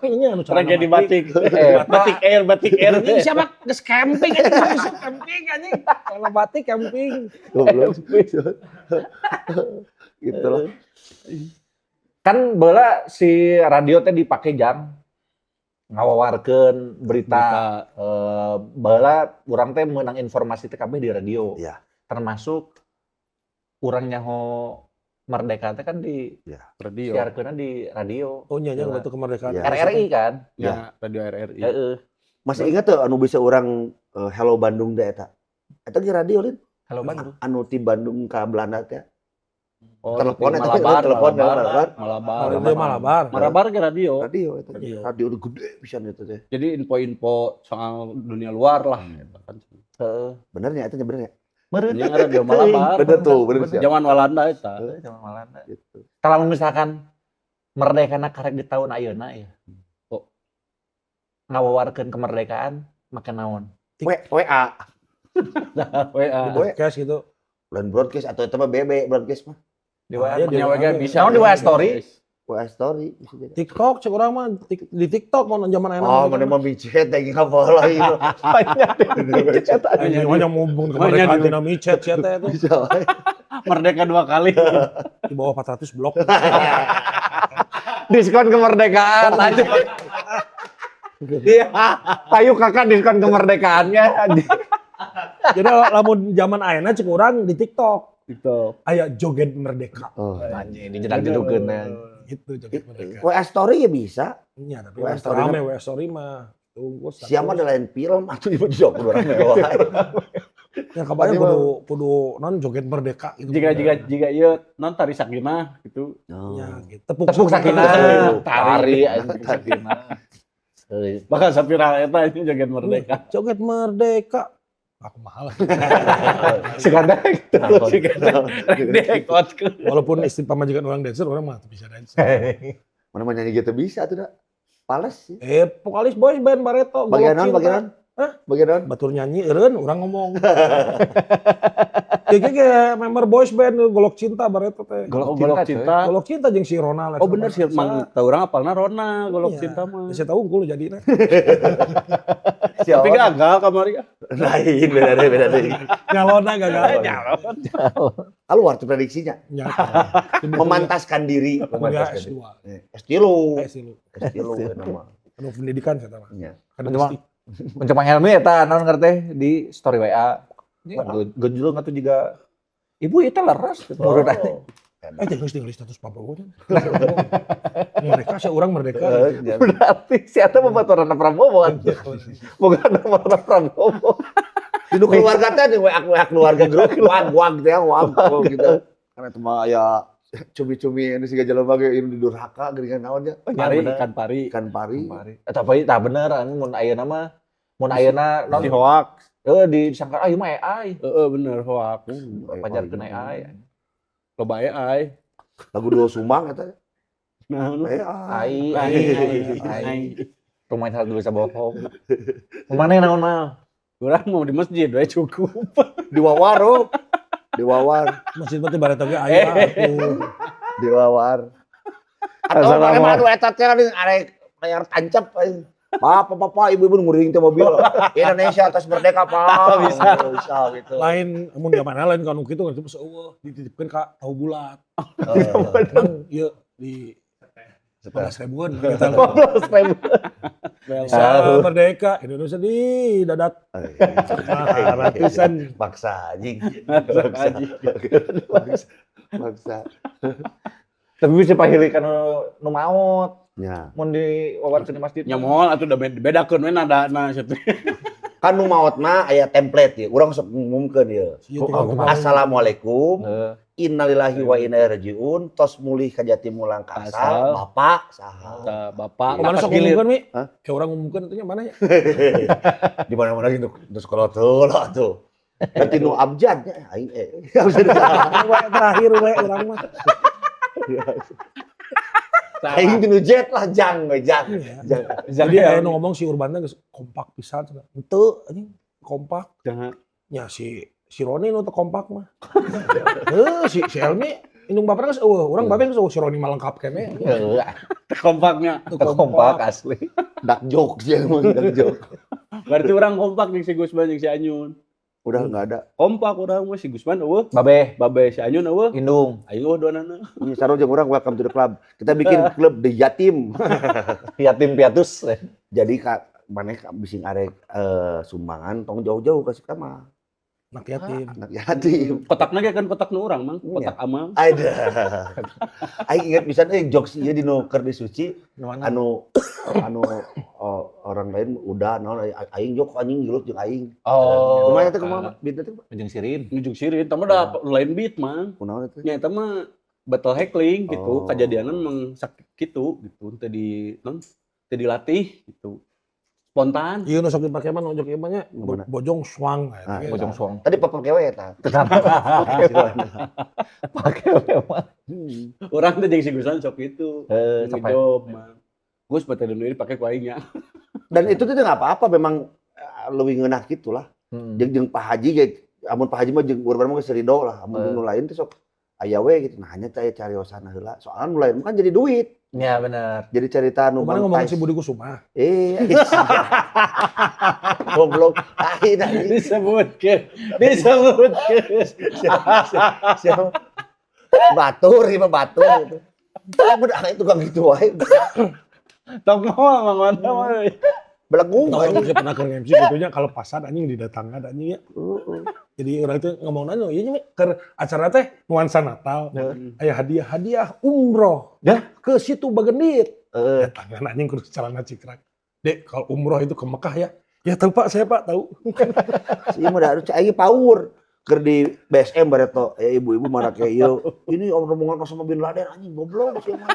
Kayaknya anu celana Tragedi batik. Eh, Batik Air, Batik Air. Anjing siapa geus camping anjing geus camping anjing. Celana batik camping. Goblok. Gitu lah. Kan bola si radio teh dipake jang ngawawarkeun berita, baheula urang teh meunang informasi teh kabeh di radio. Iya. Termasuk urang nyaho merdeka teh kan di Radio. siarkeunna di radio. Oh nya nya Iya. waktu kemerdekaan. Iya. RRI kan? Ya, radio RRI. Heeh. Masih ingat tuh anu bisa orang Hello Bandung teh eta. Eta ge radio lin. Halo Bandung. Anu ti Bandung ka Belanda teh. Oh, Telepon eta, Malabar, telepon, Malabar, Malabar. Malabar. Radio Malabar. Malabar ke radio. Radio eta. Iya. Radio udah gede pisan eta teh. Jadi info-info soal dunia luar lah gitu kan. Heeh. Bener nya eta nya bener nya. Meureun. Ini radio Malabar. Bener tuh, bener sih. Zaman Walanda eta. Heeh, zaman Walanda. Gitu. Kalau misalkan merdekana karek di tahun ayeuna ya. Oh. Ngawawarkeun kemerdekaan make naon? WA. WA. Di broadcast gitu. Lain broadcast atau eta mah BB broadcast mah. Di WA. Iya, di Nya WA bisa. Naon di WA story? WA story bisa jadi. TikTok cek urang mah di TikTok mau zaman ayeuna. Oh, mana mah micet teh apa lagi. Banyak di chat. Anjing mah ngomong kemerdekaan tina micet sia teh itu. Bisa wae. Merdeka dua kali. Di bawah 400 blok. Diskon kemerdekaan aja. Iya. Ayo kakak diskon kemerdekaannya. Jadi lamun zaman ayeuna cek urang di TikTok Gitu. aya joget merdeka. Oh. Anjing dijedag-jedukeun. Gitu joget merdeka. WA story ya bisa. Iya, tapi WA WA story rame WA story mah. Tunggu status. Siapa ada lain film atau ibu jok orang wae. Ya kabarnya Tadi kudu kudu non joget merdeka gitu. Jika jika jika ieu non tari sakinah gitu. Ya, gitu. Tepuk, Tepuk sakinah. Tari. Tari anjing sakinah. Bakal sapiral eta ini joget merdeka. Joget merdeka. Aku mahal. Sekadar gitu. Dekot. Walaupun istri pamajikan orang dancer, orang mah teu bisa dancer. Mana mah nyanyi gitu bisa tuh dah. Pales sih. Eh, vokalis boys band Bareto. Golok Bagian naon, Cinta. bagian naon? Hah? Bagian naon? Batur nyanyi, eureun urang ngomong. Kayak kayak member boys band Golok Cinta Bareto teh. Golok, golok cinta. Golok Cinta jeung si Ronald. Oh bener sih, mang tahu orang apalna Rona golok Iya. cinta mah. Saya tahu unggul jadi. Siapa? Tapi gagal kamari. Lain beda deh, beda deh. Nyalona gagal. Nyalon. Keluar tuh prediksinya. Ya. Memantaskan diri, Kuliah memantaskan S2. diri. S3. S lu. S3 nama. Anu pendidikan saya mah. Iya. Kan Cuma- pasti. Untuk Mang Helmi eta naon ngerti di story WA. Genjlung atuh juga ibu eta leres menurut anjing. Eh jangan tinggal status Prabowo nya. Merdeka saya orang merdeka. Berarti si eta babaturan Prabowo atuh. Bukan nama Prabowo. Di nu keluarga teh di WA WA keluarga grup wag wag teh wag wag gitu. Karena itu mah aya cumi-cumi anu siga jelema ge ieu durhaka geuningan naon nya. Pari, ikan pari. Ikan pari. Eta tapi tah bener anjing mun ayeuna mah mun ayeuna non Si hoax. heuh disangka ah ieu mah AI. Heeh bener hoax. Pajarkeun AI. Loba AI. Lagu Dua Sumang eta. Nah, AI. AI AI. Pemain satu bisa bohong. Mana naon mah? Urang mau di masjid we cukup. Di wawar oh. Di wawar, Masjid berarti Bareto ge aya atuh. di wawar. Atau mana mah atuh eta teh arek layar tancap. Bapak, bapak, ibu-ibu nguring teh mobil. Indonesia atas merdeka, Pak. Bisa, bisa gitu. Lain mun zaman lain kan kitu kan terus eueuh dititipkeun ka tahu bulat. Emang ieu di 15 ribuan kita. 15.000. Indonesia merdeka, Indonesia di dadat. Nah, ratusan. Maksa anjing. Maksa. Maksa. Maksa. Tapi bisa pahili kan nu maot. Ya. Mun diwawarkeun di masjid. Nya moal atuh da bedakeun we nadana sia teh. Kan nu maot mah aya template ya. Urang sok ngumumkeun ieu. Ieu tinggal Oh, kemana. Assalamualaikum. Heeh. Innalillahi wa inna ilaihi rajiun. Tos mulih ka jati mulang ka asal. Asal. Bapak saha. Tah, bapak Mana napas sok gilir. ngumumkeun mi? Hah? Kayak orang ngumumkeun itu nya mana ya? Di mana-mana gitu terus kalau tuh lah tuh. Berarti nu abjad nya aing eh. Abjad. We terakhir we urang mah. Aing tinu jet lah jang we jang. Iya. Jang. Jadi aya nu ngomong si Urban teh geus kompak pisan cenah. Henteu anjing kompak. Jangan. Ya si si Roni nu teu kompak mah. Heuh si si Elmi indung bapana geus euweuh, urang babe geus euweuh, si Roni mah lengkap keneh. Heeh, Kompaknya. Teu kompak asli. Dark joke sih emang dark joke. Berarti urang kompak jeung si Gusman jeung si Anyun. Udah enggak ada. Kompak urang mah si Gusman euweuh, Babe, babe si Anyun euweuh, indung, aing euweuh duanana. Ini sarua jeung urang welcome to the club. Kita bikin klub The Yatim. Yatim piatus. Jadi kak maneh bising arek sumbangan tong jauh-jauh kasih ka mah. Anak yatim. Anak yatim. Kotakna ge kan kotak nu urang mang, kotak amal. Ada. Aing ingat pisan euy jokes ieu di nu keur di Suci Mana? Anu anu oh, orang lain udah naon aing jok anjing gelut jeung aing. Oh. Kumaha teh kumaha? Beat teh Jeung sirin. Nujung sirin, tah mah da lain beat mang. kunaon teh? Nya eta mah battle heckling gitu, Oh. kejadianna memang sakit gitu gitu, teu di non teu dilatih gitu. Spontan. Ieu nu sok dipake mah nu jok ieu mah nya Mana? Bojong suang. Ah, Bojong suang. Tadi papa kewe eta. Pakai memang. Urang teh jeung si Gusman sok gitu. Eh, sampai Ngejob mang. Gus battle nu ieu dipake ku aing nya. Dan itu tuh nggak apa-apa memang leuwih ngeunah gitu lah. Jeung jeung Pak Haji ge amun Pak Haji mah jeung urban mah geus ridho lah. Amun nu lain teh sok aya we gitu. Nah hanya teh cariosan heula. Soalnya nu lain mah kan jadi duit. Ya benar. Jadi cerita nu Kemarin ngomongin si Budi Kusuma. Eh, goblok. Tai anjing. Disebutkeun, disebutkeun. Siapa? Batur, ieu mah batur gitu. Lamun aing tukang gitu wae. Tong ngomong Mang Wanda mah. Belegung Tahu anjing. orang pernah ke MC gitunya kalau pasar anjing didatangkan anjing ya. Heeh. Jadi orang itu ngomong nanya, iya nya ke acara teh nuansa Natal. Aya hadiah-hadiah umroh. Dah? Ke situ Bagendit. Eh, Datangan anjing kudu celana cikrak. Dek, kalau umroh itu ke Mekah ya. Ya tahu Pak, saya Pak tahu. Ieu mah da harus aing power. Keur di BSM bareto ya ibu-ibu marake ieu. Ini rombongan Osama bin Laden anjing goblok sih mah.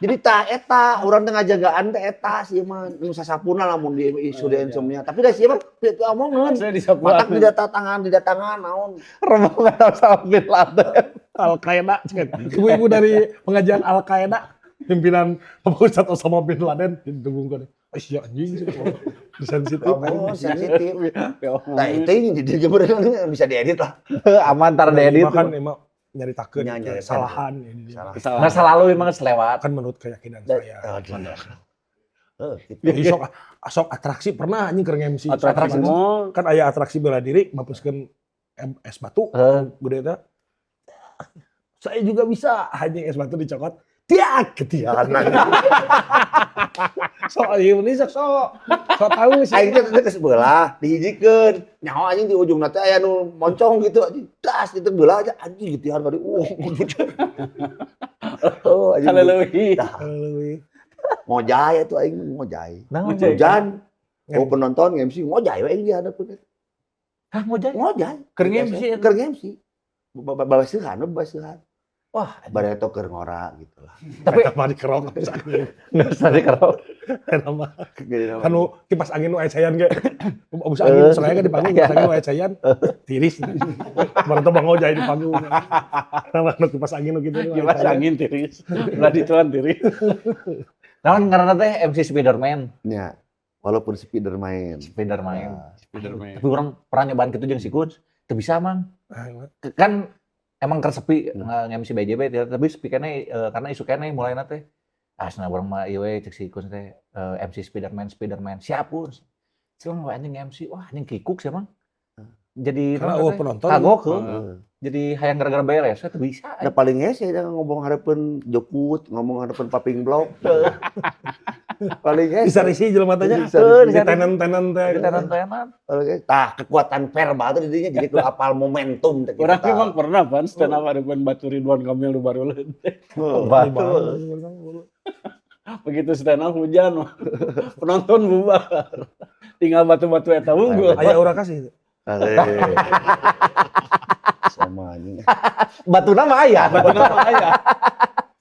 Jadi tah eta urang teh ngajagaan teh eta sih mah nu sasapuna lamun di isu di insomnia. Tapi da sih mah teu omongeun. Saya disapuan. Matak didatangan, didatangan naon. Rombongan Osama bin Laden. Al Qaeda. Ibu-ibu dari pengajian Al Qaeda, pimpinan Bapak Ustadz Osama bin Laden didukung. Oh iya anjing sensitif. Oh, sensitif. Ya Nah, itu ini di bisa diedit lah. Aman tar diedit. Kan emang nyaritakeun Nya, nyaritakeun. kesalahan ini. Salah. Kesalahan. Masa lalu emang selewat. Kan menurut keyakinan saya. Aduh. Eh, gitu. Jadi sok sok atraksi pernah anjing keur MC. Atraksi mall. Kan aya atraksi bela diri mapuskeun es batu gede teh. Saya juga bisa anjing es batu dicokot. Tiak ketianan. Sok ieu ini sok sok sok tahu sih. Aing teh teh sebelah dihijikeun. Nyaho anjing di ujung teh aya nu moncong gitu anjing. Das gitu belah aja anjing getihan kali. Oh, anjing. Kaleleuwih. Tah, Leuwih. ngojay atuh aing ngojay. Nah, Ngojay. Hujan. Oh penonton MC ngojay we aing di hadap. Hah, ngojay? Ngojay. Keur nge-MC eta? Keur nge-MC. Babaseuhan, babaseuhan. Wah, Bareto keur ngora gitu lah. Tapi Eta mah dikerok kipas angin. nggak usah dikerok. Eta mah Gitu. kan nu kipas angin nu aya cayan ge. Abus angin soalnya kan di panggung kipas angin nu aya cayan tiris. Baru teh bang ngojay di panggung. Nah, nu kipas angin nu kitu nu aya Kipas cayan. angin tiris. Belah dituan tiris. Naon ngaranna teh MC Spiderman. Ya, walaupun Spiderman. Spiderman. Nah, Spiderman. Tapi urang pernah nyobaan kitu jeung si Kun, teu bisa mang. Ah, emang. Kan emang keur sepi nge-MC BJB tapi sepi keneh karena isu keneh mulai teh. Ah, cenah urang mah ieu we cek si Kun teh MC Spiderman Spiderman. Siap Kun. Cuman we anjing MC, wah anjing kikuk sih emang. Jadi Karena naon eueuh teh? penonton. Kagok heuh. Heeh. Jadi hayang gara-gara beres, teu bisa. Nah paling hese dah ngomong hareupeun jokut, ngomong hareupeun paving block. Paling hese. Bisa risi jelema teh nya. Bisa risi. Di tenan-tenan teh. Tenan-tenan. Paling hese. Tah kekuatan verbal teh di dinya jadi kudu apal momentum teh. Urang memang pernah pan stand up hareupeun batu Ridwan Kamil nu baruleun. Batu. Begitu stand up hujan, penonton bubar. Tinggal batu-batu eta unggul. Aya urang kasih. Sama anjing. Batuna mah aya. Batu nama aya.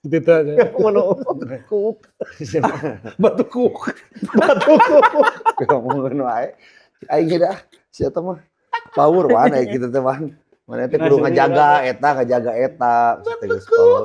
Gitu teh. Mono kuk. Batu kuk. Batu kuk. Ngomongin wae. Aing ge dah si eta mah power wan aing kitu teh wan. Mana teh kudu ngajaga eta, ngajaga eta. Batu kuk.